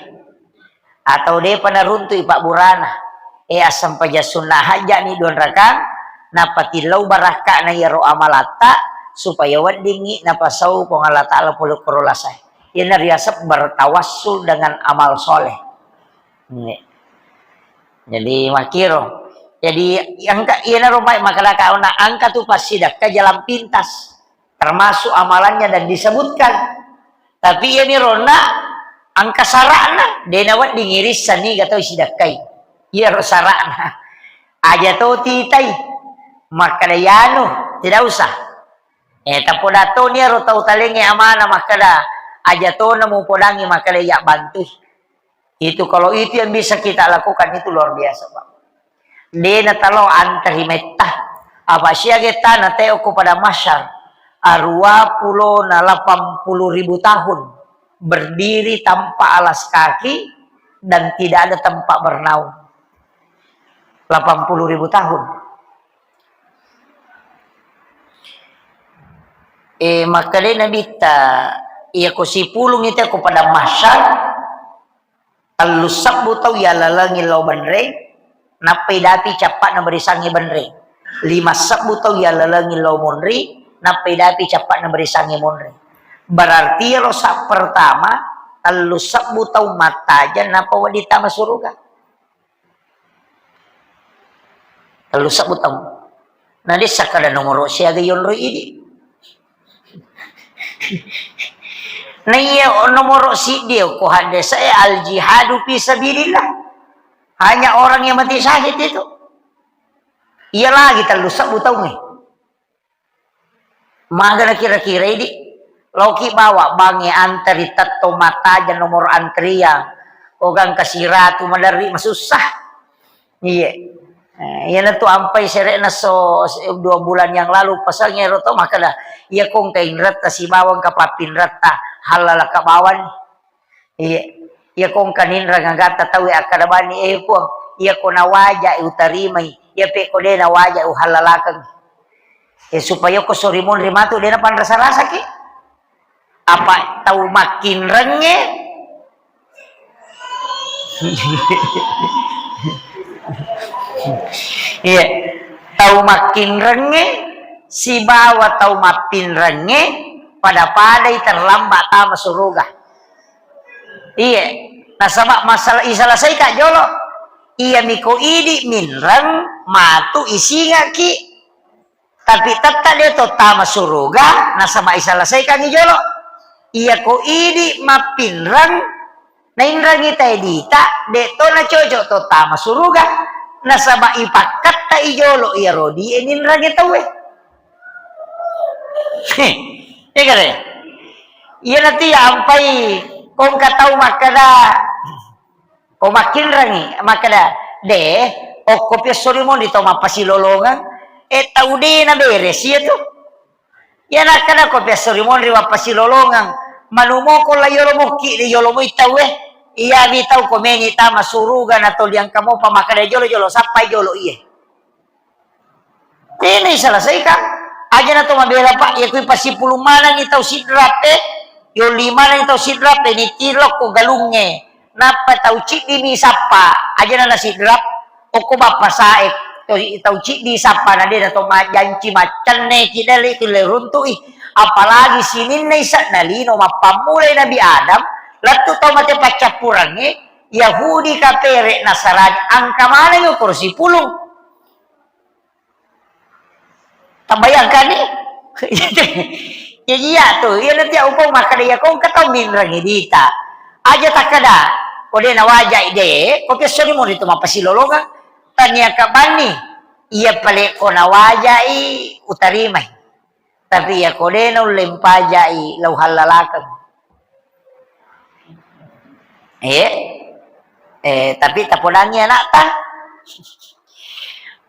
Atau depa naruntui pabburana. Eh, assempajang sunna hajjani dua rakang, napatillau barakka'na iyaro amalatta, supaya weddingngi napasau Puang Allah Ta'ala pole koro lasae. Iyana riaseng bertawassul dengan amal soleh. Nge. Jadi makkiro. Jadi engka iyanaro mai makkadaka ona engka tu passidakka jalan pintas. Termasuk amalannya dan disebutkan. Tapi iyani ronna engka sara'na, de nawedding irisseng niga tau sidakkai. Iyaro sara'na. Aja to titai. Makkada yanu, tidak usah. Eh, tapoda toni iyaro tau talengnge amana makkada, aja tona mupodangi makkada iya bantui. Itu, kalau itu yang bisa kita lakukan, itu luar biasa, Pak. De natalo antarimetta. Apa siaga tana teo ko pada mahsyar. Arua pulo na lapan puluh ribu tahun berdiri tanpa alas kaki dan tidak ada tempat bernaung. Lapan puluh ribu tahun. Eh, makkeda Nabitta, iya ko sipulung itu ko pada mahsyar, tellu sebbu tau yalalengi lao benreng, nappai dapi cappa'na barisangngi benreng. Lima sebbu tau yalalengi lao monri, nappa idapi cappa'na barisangnge monri. Berarti iyaro sa pertama, tellu sebbu taung mattajeng, nappa wedding tama suruga. Tellu sebbu taung. Na de' sakkada nomoro siaga yonroi idi. Na iya nomoro siddi ko haddese'e al jihadu fi sabilillah. Hanya orang yang mati syahid itu. Iya lagi tellu sebbu taungnge. Magana kira-kira idi, laoki bawa bangnge antri tetto mattajeng nomor antrian, ogang kasiratu maderri masussa. Iye. Eh, iyanatu ampai sere'na so, se-, dua bulan yang lalu pasangnge ero to makkeda, iya ko engka inretta sibawa engka pappinretta, hallalaka bawang. Iya. Iya ko engka ninreng agatta tauwe akkeda bani, eh, Puang, iya ko nawajai utarimai, iya pe ko de nawajai uhallalakeng. Eh, supaya ko sori monri matu de napanrasa-rasaki. Apa tau makkinrengnge? Iya. Tau makkinrengnge sibawa tau mappinrengnge pada-padai terlambat tama suruga. Iya, nasaba masalah isalasaika jolo. Iya miko idi minreng matu isingaki. Tapi tetta de to tama suruga, nasaba isalasaikangi jolo. Iya ko idi mappinreng, nainrengi tae dita, de to nacoco to tama suruga. Nasaba ipakketta i jolo iya rodi e ninrengi tauwe. Heh, iya kare. Iya nanti ya ampai kongka tau makkeda, ko makkinrengi, makkeda, "De, okko pi esso ri monri tau mappasilolongeng, e tau de naberesi iya tu." Iya nakkeda ko pi esso ri monri mappasilolongeng, manumoko la yolo mukki de yolo moi tau e. Iya wi tau ko meni tama suruga na toli engka mopa makkeda jolo-jolo sappai jolo iye. Tena isalasaikang. Aja na to mabela, Pak, iya kui pasipulung manengi tau sidrap e, yolli manengi tau sidrap e, nitiro ko galungnge. Nappa tau ciddi mi sappa, aja na nasidrap, okko bappa sae, to-, tau ciddi sappa na de na to majanci maccenne ki dele ki le runtu'i. Apalagi sininna ise'na lino mappammulai Nabi Adam, lettu tau mate paccappurengnge, Yahudi, Kapere, Nasarani, angka manengi okoro sipulung. Tabayangkanni? Jadi iya tu, iya nanti upo makkeda iya ko engka tau minrengi dita. Aja takkeda, ko de nawajai de, ko pi esso ni muri tu mappasilolongeng. Tania kabanni, iya pale ko nawajai utarimai. Tapi iya ko de naulle mpajai lau hallalakeng. Eh, eh, tapi tapodangi anakta.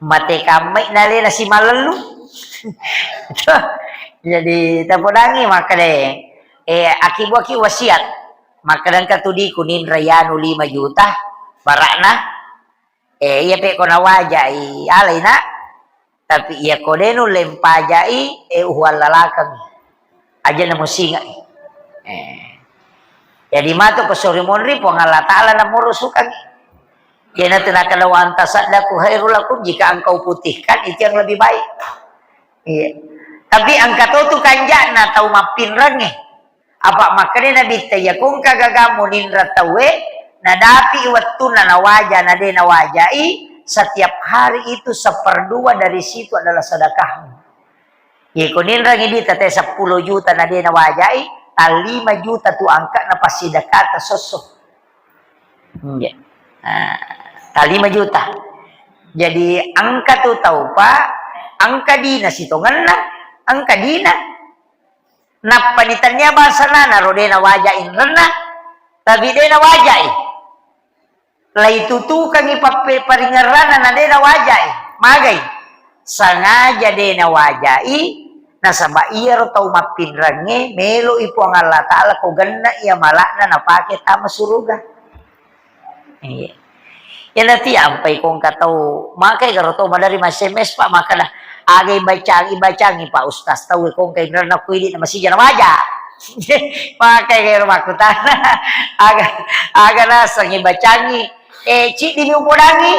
Mate kammai nalena simalellu. Jadi tapodangi makkeda, eh, akibuaki wasiat. Makkeda engka tu di kuninra yanu lima juta barakna. Eh, iya pe ko nawajai alai nak. Tapi iya ko de nulle mpajai, eh, uhuallalakeng. Aja na musingai. Eh. Jadi matu ko sori monri Puang Allah Ta'ala na murusukangi. Iyanatu nakkeda, "Wa antasaddaqu khairul lakum," jika engkau putihkan itu yang lebih baik. Iya. Tapi engka to tu kanja'na tau mappinrengnge. Apa makkeda Nabitta, iya ko engka gagammu ninra tauwe, nadapi wettunna nawaja, na de nawajai, setiap hari itu seperdua dari situ adalah sedekahmu. Iya ko ninrangi duitta te seppulo juta na de nawajai, tallima juta tu angka na passidekata sosso. Iya. Nah, tallima juta. Jadi engka tu tau, Pak, engka dina sitongenna, engka dina. Nappani tania bangsana naro de nawajai inrenna, tapi de nawajai. Laitutukangi pappe-, paringerranna na de nawajai. Magai? Sangaja de nawajai, nasaba iyaro tau mappinrengnge meloi Puang Allah Ta'ala ko genna iya malakna napake tama suruga. Iya. Iyanati ampai ko engka tau, makai garo tau madari ma-S M S, Pak, makkeda, "Aga ibacangi, ibacangi, Pak Ustaz, tau ko engka inrenna ko idi na masija nawaja." Makai garo makkutana, "Aga, aga naseng ibacangi?" Eh, ciddi ni upodangi,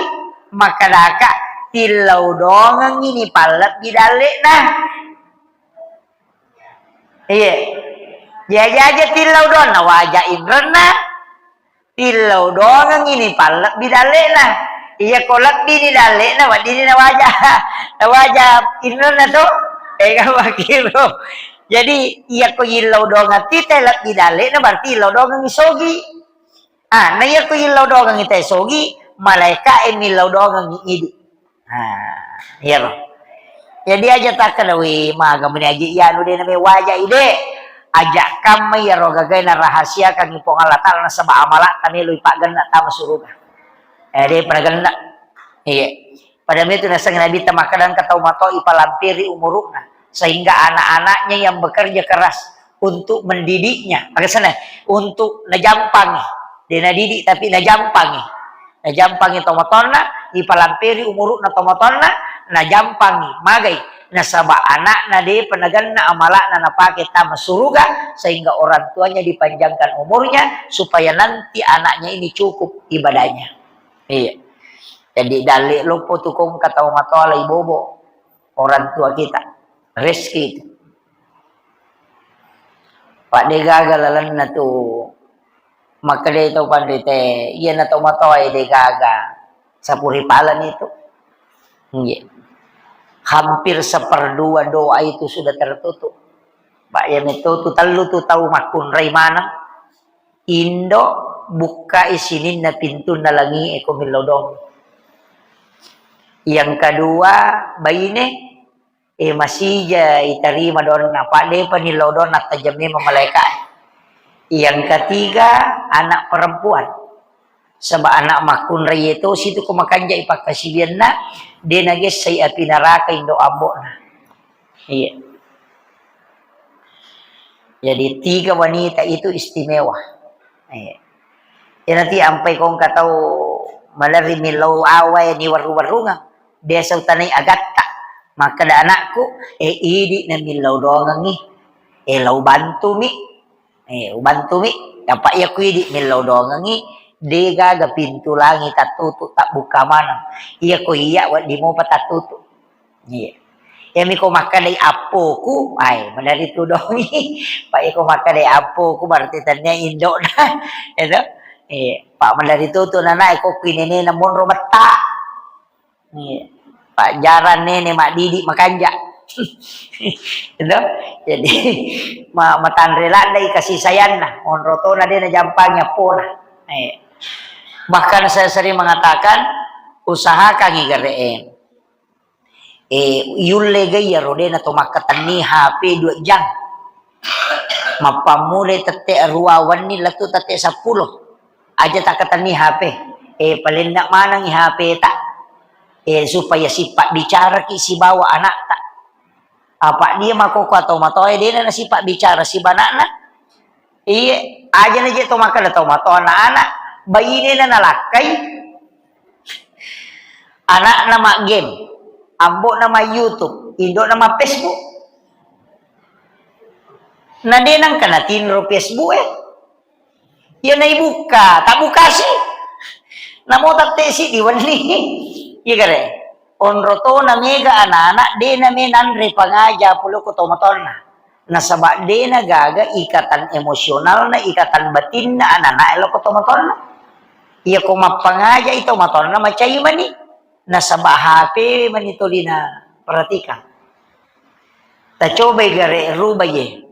makkedaka, "Tillau dongengi ni pallebbi dalle'na." Iya. Jaji aja tillau doang, nawaja inrenna, tillau doangengngi ni pallebbi dalle'na. Iya ko lebbi ni dalle'na, weddini nawaja, nawaja inrenna to. Eh, kan makkiro. Jadi, iya ko yillau doang ati te lebbi dalle'na, berarti illau doangengngi sogi. Ah, na iya ko illau doangengngi te sogi, malaeka e millau doangengngi idi. Ah, iyaro. Jadi aja takkeda, "Wih, maga meni aja iyanu de name waja ide." Aja kamma iyaro gagae narahasiakangngi Puang Allah Taala nasaba amala'ta melo ipaggenna tama suruga. Eh, de pernah genna. Iya. Pada itu naseng Nabi ta makkeda engka tau matoa ipalampiri umuru'na sehingga anak-anaknya yang bekerja keras untuk mendidiknya, maksudnya untuk najampangi, de nadidik tapi najampangi. Najampangi tomatoanna, ipalampiri umuru'na tomatoanna, najampangi, magai, nasaba anakna depa nagenna amala'na napake tama suruga, sehingga orang tuanya dipanjangkan umurnya supaya nanti anaknya ini cukup ibadahnya. Iya. Jadi dalle loppo tu kongka tau matoa lai bobo orang tua kita. Rezeki itu. Pak de gaga lalenna tu. Makkedai tau panrite, iyana tau matoa de gaga. Sapuri palan itu. Iya. Hampir seperdua doa itu sudah tertutup. Pak ya metu tu tellu tu tau makkunrai maneng. Indo, bukkai sininna pintunna langi e ko millau doang. Yang kedua, baine, e masija itarima doanna, apa depa nillau doanna, tajang memang malaeka. Yang ketiga, anak perempuan. Saba anak makkunrai e tosi tu ko makanja ipakkasiwianna, de nagessai api naraka indo ambo'na. Iya. Jadi tiga wanita itu istimewa. Iya. Iyanati ampai kongka tau malerri millau awae ni warru-warrungang. Biasa utanai agatta. Makkeda anakku, eh, idi na millau doangengngi. Eh, lau bantumi. Eh, ubantumi. Apa iya ku idi millau doangengngi, de gaga pintu langi tattutu, tabbukka maneng. Iya ko iya wedding mopa tattutu. Iya. Iyami ko makkedai appoku, ai, maderri tudongi. Pak, iya ko makkedai appoku, berarti tennia indokna. Itu. Iya. Pak, maderri tutu nana, iko kuinenena monro metta. Iya. Pak, jarang nene maddidi makanja. Itu. Jadi, ma-, matanre laddai kasih sayangna. Monro tona de najampangi appona. Iya. Bahkan saya sering mengatakan, usahakan igere e. Eh, yulle ga iyaro de nato makkatenni H P dua jam. Mappammulai tette arua wenni lettu tette seppulo. Aja takkatenni H P. Eh, palenna manengngi H P ta. Eh, supaya sipabbicaraki sibawa anakta. Apa dia makkokko atau matoa dena nasipabbicara sibanakna. Iye, aja na je to makkeda to matoa anak-anak, bainena nalakkai, anakna ma game, ambo'na ma YouTube, indo'na ma Facebook. Na de nangka natinro Facebook e. Iya naibukka, tabbukasi. Namo tette siddi wenni. Iya gare. Onro tona mega anak-anak, de name nanre pangaja pole ko tomatoanna. Nasaba de nagaga ikatan emosionalna, ikatan batinna anak-anak e lao ko tomatoanna. Iya ko mappangaja i tomatoanna macai mani. Nasaba H P mani tolina perhatikan. Tacobai gare ruba ye.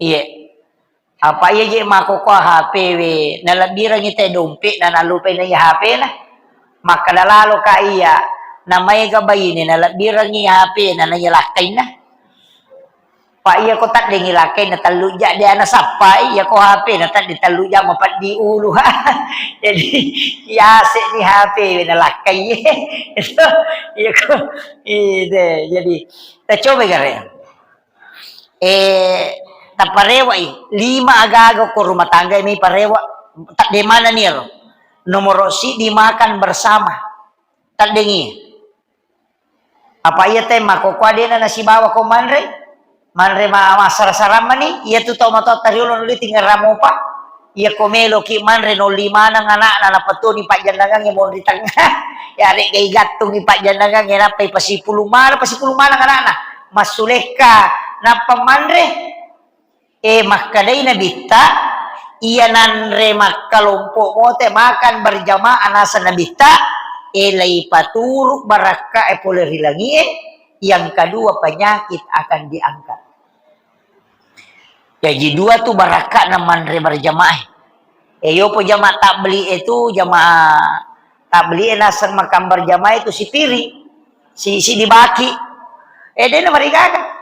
Iye. Apa iya je makkokkoe H P we, nalebbirengngi te dompe'na, nallupai na iya H P-na. Makkeda lalo ka iya, namaega baine, nalebbirengngi H P-na, na iya lakkainna. Pa iya ko taddengngi lakkainna, tellu ja de ana sappai, iya ko H P-na tadde tellu ja mapeddi ulu. Jadi, yase ni H P we nalakkai. Iya ko, ide, jadi, tacoba gare. Eh, taparewa'i, lima aga-aga ko rumah tangga mi parewa, tadde manenni ero. Nomoro siddi makan bersama. Taddengngi. Apa iya te makkokkoe dena nasibawa ko manre? Manre ma-, massara-sara mani, iya tu tau matoa tariolo nuli tingerra mopa. Iya ko meloki manre nolli maneng anakna, napatoni pajjannangangnge monri tengnga. Ya, regga igattungi pajjannangangnge, nappai pasipulung maneng, pasipulung maneng anakna. Massulekka, nappa manre. Eh, makkedai Nabitta, iya nanre makkalompo mote makan berjamaah naseng Nabitta, eh, leipaturu barakka e pole ri langie, yang kedua penyakit akan diangkat. Jaji dua tu barakka'na manre berjamaah. Eh, yopo jamaah tabligh itu, jamaah tabligh e naseng makan berjamaah itu sipiri, si, si dibaki. Eh, dena marigaga.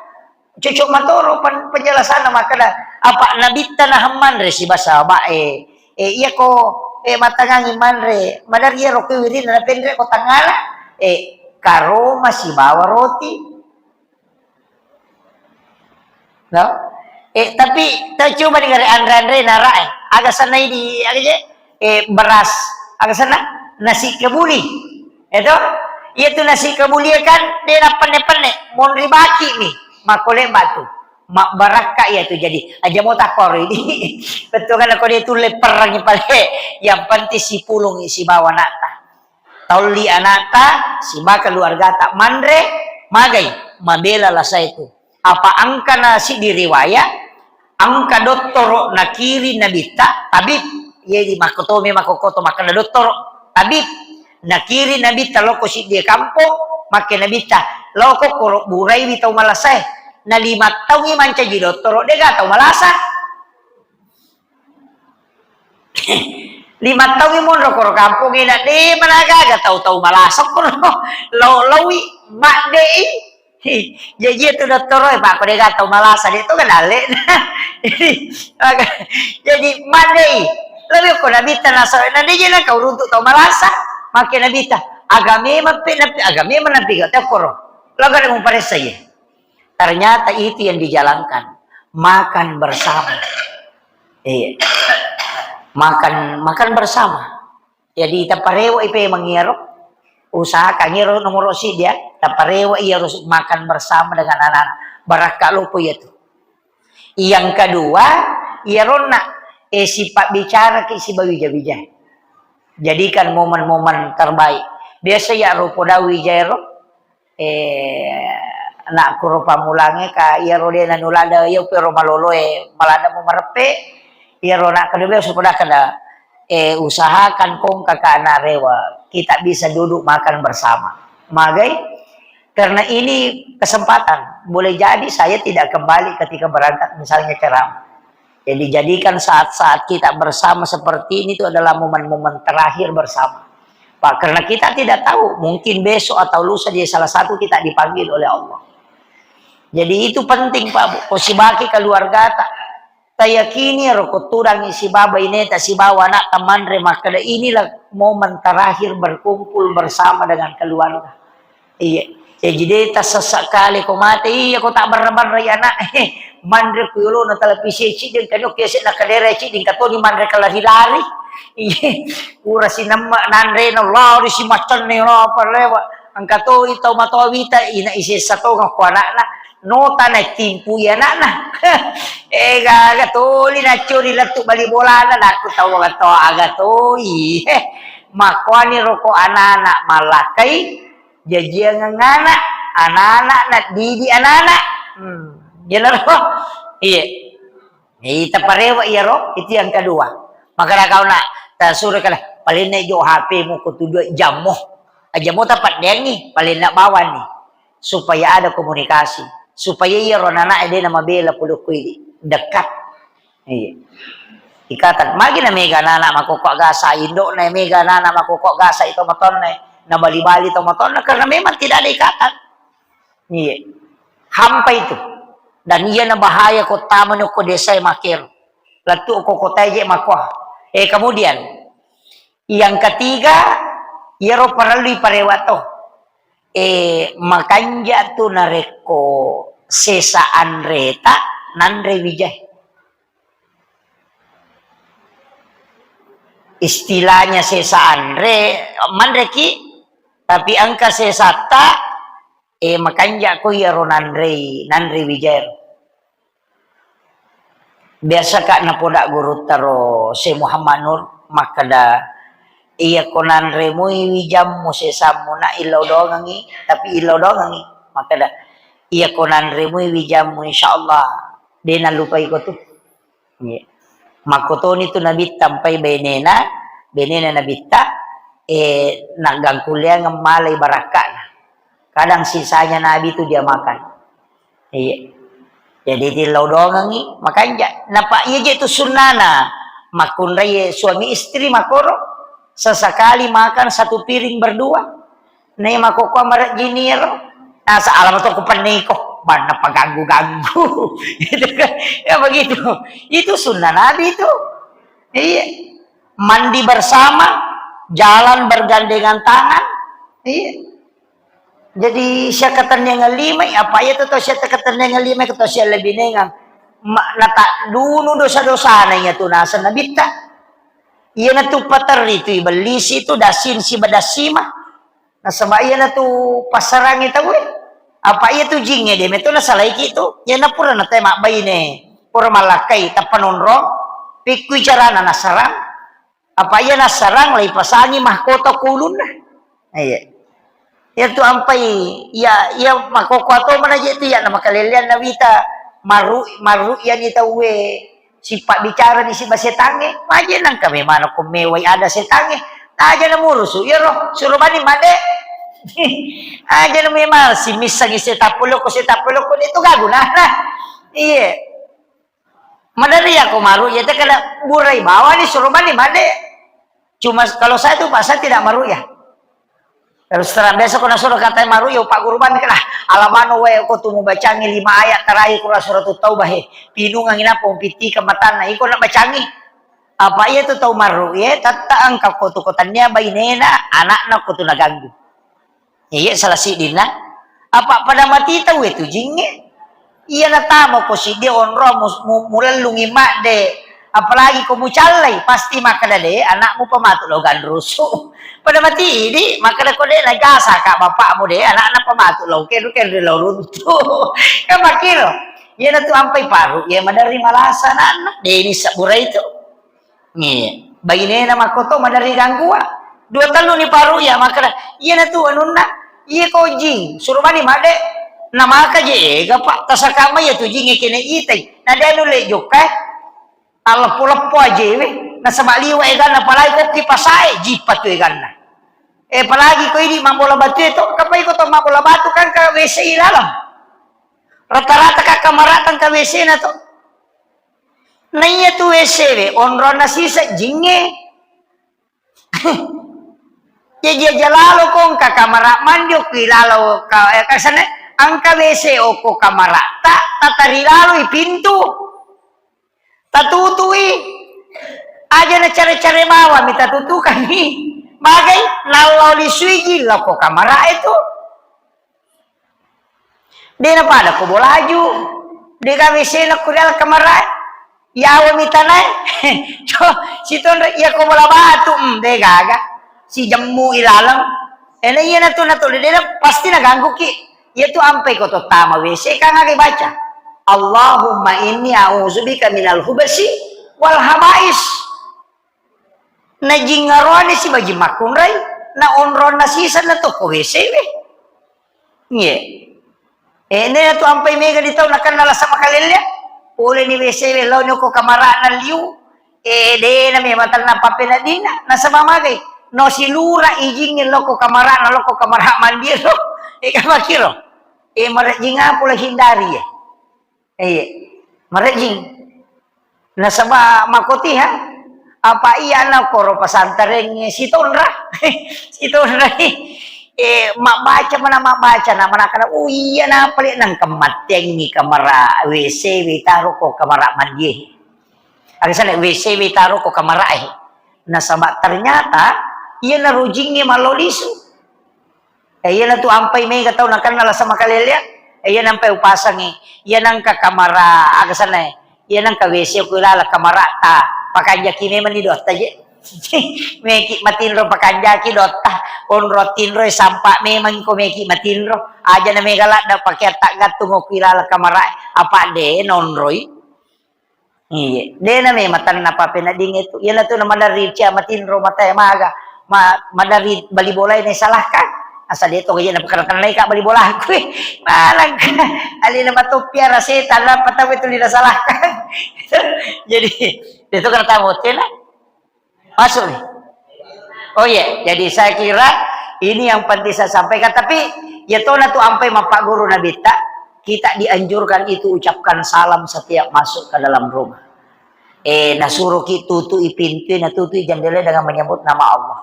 Cocok matoro pen-, penjelasanna makkeda, apa Nabitta nahang manre sibawa sahabae. Eh, iya ko, eh, matangangi manre, madari iyaro ko wirina napenre ko tangngala, eh, karoma sibawa roti. No? Eh, tapi tau coba di gare anre-anre nara, eh, aga sanai di, aga je? Eh, beras, aga sana? Nasi kebuli. Itu? Iya tu nasi kebuli kan, dia na penne-penne, monri baki mi, makkole batu. Mabbarakka iya tu jadi. Aja mau takor ini. Betul kan, kalau dia tu leperangi pale. Yang penting sipulung sibawa anakta. Taulli anakta, siba keluargata manre, magai, mabela lasa itu. Apa engka na siddi riwayat, engka dottoro nakiri Nabitta, tabib, ye di makkotomi makkokoto makkeda dottoro, tabib, nakiri Nabitta loko siddi kampong, makke Nabitta, loko koro buraiwi tau malasae, na lima taungi mancaji dottoro, dega tau malasa. Lima taungi monro koro kampongnge na de managaga tau-tau malasa koro. Lao-, laui maddei. Jaji itu dottoro e, Pak, ko dega tau malasa de to kan dalle. Jadi maddei. Lebih ko Nabitta nasa na de je na kau runtuk tau malasa. Makke Nabitta, aga memang pe napi, aga memang napi ga te koro. Laga de muparessa ye. Ternyata itu yang dijalankan, makan bersama. Iya. Makan, makan bersama. Jadi, taparewa ipe mangiro, usahakan iro nomor siddi ya, taparewa iya harus makan bersama dengan anak-anak. Barakka lopo iya tu. Yang kedua, iya ronna, eh, sifat bicara ki sibawa wija-wija. Jadikan momen-momen terbaik. Biasa ya rupo dawi jairo, eh, nak kuro pamulange ka, iyaro de nanulada, iyo pero maloloe, malada mu mareppe, iyaro nak kedua supaya kada, eh, usahakan kong kakak anak rewa, kita bisa duduk makan bersama. Magai? Karena ini kesempatan. Boleh jadi saya tidak kembali ketika berangkat misalnya ceramah. Jadi jadikan saat-saat kita bersama seperti ini itu adalah momen-momen terakhir bersama. Pak, karena kita tidak tahu, mungkin besok atau lusa dia salah satu kita dipanggil oleh Allah. Jadi itu penting, Pak, Bu. Ko sibaki keluargata, tayakini ro ko tudangi sibawa ineta, sibawa anak tamanre makkeda, inilah momen terakhir berkumpul bersama dengan keluarga. Iya. Jaji de tassessa kale ko mate, iya ko tabbarra-barra ya anak. Manre ku yolona televisi ciddi, engka nyokke ase na kadere ciddi, engka toni manre kelari-lari. Iya. Ura sinemme nanre na lari si macenne na apa lewa. Engka toi tau matoa wita, ina isessa tonga ko anakna. Nota na timpu ya anakna. Eh, gaga toli na curi lettu bali bolana, nakku tau aga to, aga toi. Eh, makoani roko anak-anak mallakai. Jajiangeng anak, anak-anak, naddidik anak-anak. Hmm, iyanaro. Iya. Ita parewa iyaro, itu yang kedua. Makana kau nak tasuro kala, paling naik jo H P mu ko tu dua jammu. Jammu tapaddeangi, paling nak bawani. Supaya ada komunikasi. Supaya iyaro anak-anak de na mabela pole ko idi. Dekat. Iya. Ikatan. Magi na mega anak-anak makokko gasa, indokna mega anak-anak makokko gasa itu matonne. Na bali-bali to matonna karena memang tidak ada ikatan. Iya. Hampa itu. Dan iya na bahaya ko tamani ko desa makero. Lettu ko kota je makoa. Eh, kemudian yang ketiga, iyaro parellu parewa to. Eh, makanja tu narekko sesa anreta nanre wijai. Istilahnya sesa anre, manreki, tapi engka sesatta, eh, makanja ko iyaro nanrei, nanre wijai. Biasa ka napoda gurutta ro Syekh Muhammad Nur makkeda, iya ko nanre mui wijammu sesammu na illau doangengi, tapi illau doangengi. Makkeda, iya ko nanre mui wijammu, insyaallah de nallupai ko tu. Iya. Makkotoni tu Nabitta ampai benena, benena Nabitta, eh, naggangkulleangeng malai barakka'na. Kadang sisanya Nabi tu dia makan. Iya. Jadi tillau doangengngi, makanja. Napa iya je tu sunnana makkunrai suami istri makoro, sesekali makan satu piring berdua. Nai makkokkoe marejjini ero. Nasa alama to kupenniko, banna paganggu-ganggu. Gitu kan. Ya begitu. Itu sunnah Nabi itu. Iya. Mandi bersama, jalan bergandengan tangan. Iya. Jadi, siakatennengeng lima, apa iya tu tau siakatennengeng lima, tau sialebinengeng. Ma-, nataddunu dosa-dosana iya tu naseng Nabitta. Iyanatu paterri tu ibellisi tu dasin siba dasima. Nasaba iyanatu passarangi tauwe. Apa iya tu jingnge de meto nasalaiki tu. Iyana pura nate mabbaine, pura mallakkai tappa nonrong, pikkui carana nassarang. Apa iya nassarang, laipasangi mahkota ku ulunna. Iya. Iya tu ampai, iya, iya makkokkoe to manaje tu iya namakalelleang nawita marru, marru iyani tauwe sipabbicarani siba setangnge. Maje nangka memang ko mewai ada setangnge. Aja namurusu, iyaro, suro bani made. Aja na memang simissangi setappo loko, setappo loko, itu gagu nah. Iya. Maderri ako maru'ya, teka na burai bawani, suro bani made. Cuma kalau saya tuh, Pak, saya tidak maru'ya. Terus terang, biasa ko nasuro katai maru'ya, Pak Guru bani kena, alamano wae ko tu mubacangi lima ayat terakhir Quran Suratut Taubah, he. Pinungangi napa umpittika matanna, iko na bacangi. Apa iya tu tau maru'ya, tatta engka ko tu ko tannia bainena, anakna ko tu naganggu. Iya, salah siddinna. Apa pada mati tauwe tu jingnge? Iya natama ko siddi onro mu-, mu-, mulellungi madde. Apalagi ko mucallai, pasti makkeda de, anakmu pematu lao ganrusu. Pada mati idi, makkeda ko de najasa ka bapakmu de, anakna pematu lao kenru-kenru lao runtu. Kan makkiro. Iya natu ampai paru, iya maderri malasa anakna. De ini sabura itu. Iya. Bainena makkoto maderri ganggua. Dua tellu ni paru iya makkeda, iyanatu anunna, iya ko jing, suro bani madde. Namaka je ega, Pak, tasaka mai iya tu jing kene itai. Na de nulle jokka, eh. Alleppo-leppo ajewe. Nasaba liwa eganna, apalagi ko ki pasae, jippa tu eganna. Eh, apalagi ko idi mabbola batu itu, kapai ko to mabbola batu kan ka W C i laleng. Rata-rata ka kamara tang ka W C na to. Na iya tu W C we, onronna sisa jingnge. Jaji aja lalo ko engka kamara mandi okki lalo ka, eh, kasane, engka W C okko kamara ta, tatari laloi pintu. Tatutui. Aja na care-care bawang mi tatutukanni. Magai, nallo lisui ji lao ko kamara itu. De na pada ko bolaju. De gaga W C na ko dalam kamara. Yawa mi tanae. Co, sitonre iya ko bola batu, mm, de gaga. Si jemmu ilaleng. Ena iya natu natu de na pasti na ganggu ki. Iya tu ampai ko to tama W C kan aga baca. Allahumma inni a'udzubika minal hubasi wal habais. Na jingngaroane sibaji makkunrai, na onronna sisa na tokko W C we. Iye. Eh, nena tu ampai mega di tau nakenna lasa makalellea. Pole ni W C we lao ni ko kamarana liu. Eh, de na memang tanna pappeneddinna. Nasaba magai. No silura ijingnge lao ko kamarana, lao ko kamara mandi lo. Eh, kamakiro. Eh, marejjing apa lo hindari ya. Iya, marejjing. Nasaba makotiha, apa iya na koro pasantarengnge sitonra? Sitonra, eh, mabbaca mana mabbaca na manakana, oh iya na pale nang kemattengi kamara W C we taro ko kamara mandie. Aga sana W C we taro ko kamara eh. Nasaba ternyata iya na rojingnge mallo lisu. Eh, iyana tu ampai mega tau nakenna lasa makalellea. Eh, iya nampai upasangi. Iya nangka kamara aga sana. Iya nangka W C ku ilala kamara ta. Pakanjaki memang ni dotta je. Meki matinro pakanjaki dotta. Onro tinro sampa memang ko meki matinro. Aja na mega ladda pakeatta gattung ku ilala kamara. Apa de nonroi. Iya, de na memang tanna pappeneddingnge tu. Iyana tu na maderri cia matinro matae maga, ma-, maderri bali bolae na salahkan. Asa de to gaji na pakenna-kennai ka bali bolaku. Malangka. Alena matoppiara setan, nappa tau tuli na salahkan. Jadi, itu kata hotel lah. Masuk nih. Oh iya, jadi saya kira ini yang penting saya sampaikan. Tapi ya tona tu ampai mappaguru Nabitta, kita dianjurkan itu ucapkan salam setiap masuk ke dalam rumah. Eh, nasuruh ki tutui pintu, natutui jendela dengan menyebut nama Allah.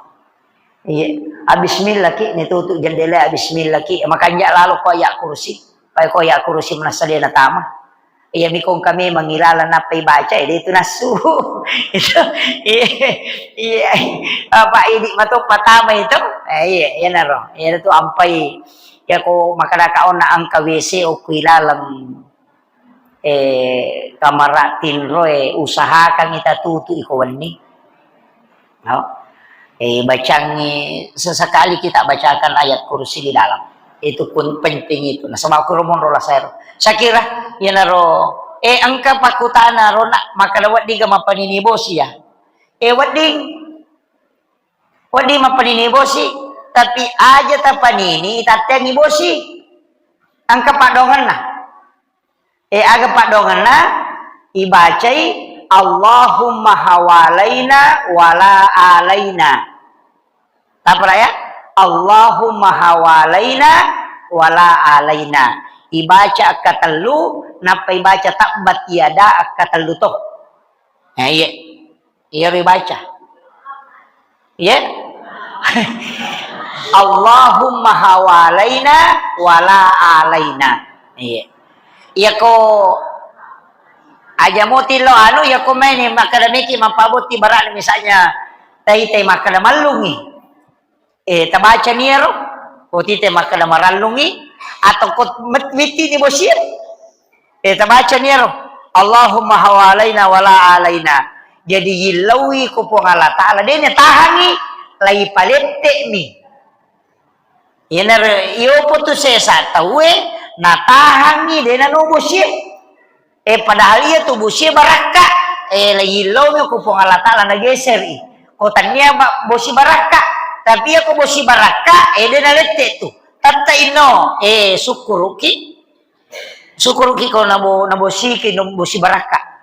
Iya, bismillah ki, ni tutu jendela, bismillah ki. Makanja lalo ko ayat kursi. Pai ko ayat kursi manassa de natama. Iya, mikong kami mangilala nappai baca, eh, itu nasu. Itu, iya, iya. Apa ini mato patama itu? Eh, iya, iya naro. Iya tu ampai. Ya ko makadaka ona angka W C okku ilaleng. Eh, kamara tinroe usahakan kita tutu iko wenni. No? Eh, bacangi sesekali kita bacakan ayat kursi di dalam. Itu pun penting itu. Nah, sama aku romonro lah saya. Saya kira, ya naro, eh, engka pakutana rona, maka wedding ga mapanini bosi ya. Eh, wedding, wedding mapanini bosi, tapi aja tapanini, tatengi bosi. Engka padongenna. Eh, aga paddoangenna? Ibacai, "Allahumma hawalaina wala alaina." Tappa ya? "Allahumma hawalaina wala alaina." Ibaca akkatellu, nappa ibaca tabbat yada akkatellu to. Nah, iya. Iyaro ibaca. Iya? "Allahumma hawalaina wala alaina." Iya. Iyako aja moti lo anu, iyako maini makkada meki mappabotti barani, misalnya taitai makkada mallungi. Eh, tabacani iyaro? Ko tite makkeda marallungi, atau ko met-, mittini bosie? Eh, tabacani iyaro? "Allahumma hawalaina wala alaina." Jadi, yillauwi ko Puang Allah Ta'ala, de natahangi, lai palette'mi. Iyanaro, iyopo tu sesa tauwe, natahangi, de nano bosie. Eh, padahal iya tu bosie barakka. Eh, la yillomi ko Puang Allah Ta'ala nageseri. Ko tannia ba-, bosi barakka. Tapi iya ko bosi barakka, eh, de nalette tu. Tatta inno, eh, sukkuruki. Sukkuruki ko nabo-, nabosiki no bosi barakka.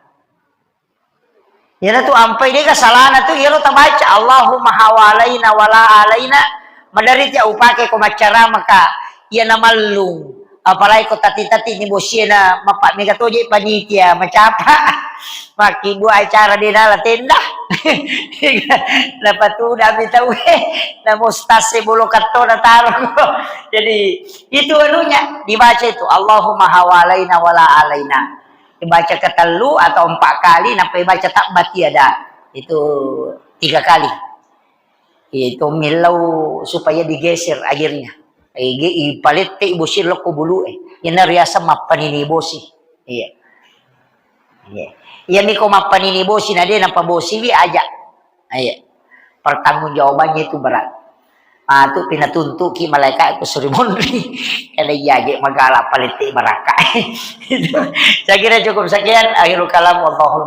Iyana tu ampai dega salana tu, iyaro tabaca, "Allahumma hawalaina wala alaina." Madari tia upake ko maccaramaka, iya namallung. Apalagi ko tati-tati ni bosie na mappa mega toje panitia macapa. Makkibua acara de nala tenda. Napatudami tauwe, namo stase bolo kattona taro. Jadi, itu anunya dibaca itu, "Allahumma hawalaina wala alaina." Dibaca ketellu atau empat kali, nappa dibaca tabbat yada. Itu tiga kali. Itu millau supaya digeser airnya. Ige-, ipalette bosi lokko bulu e. Ina riaseng mappanini bosi. Iya. Iya. Iya miko mappanini bosi na de napabosiwi aja. Iya. Pertanggungjawabannya itu berat. Ah, tu pinatuntuki malaika ku suri monri. Kada iya je magala palette barakka. Saya kira cukup sekian. Akhirul kalam. Wallahul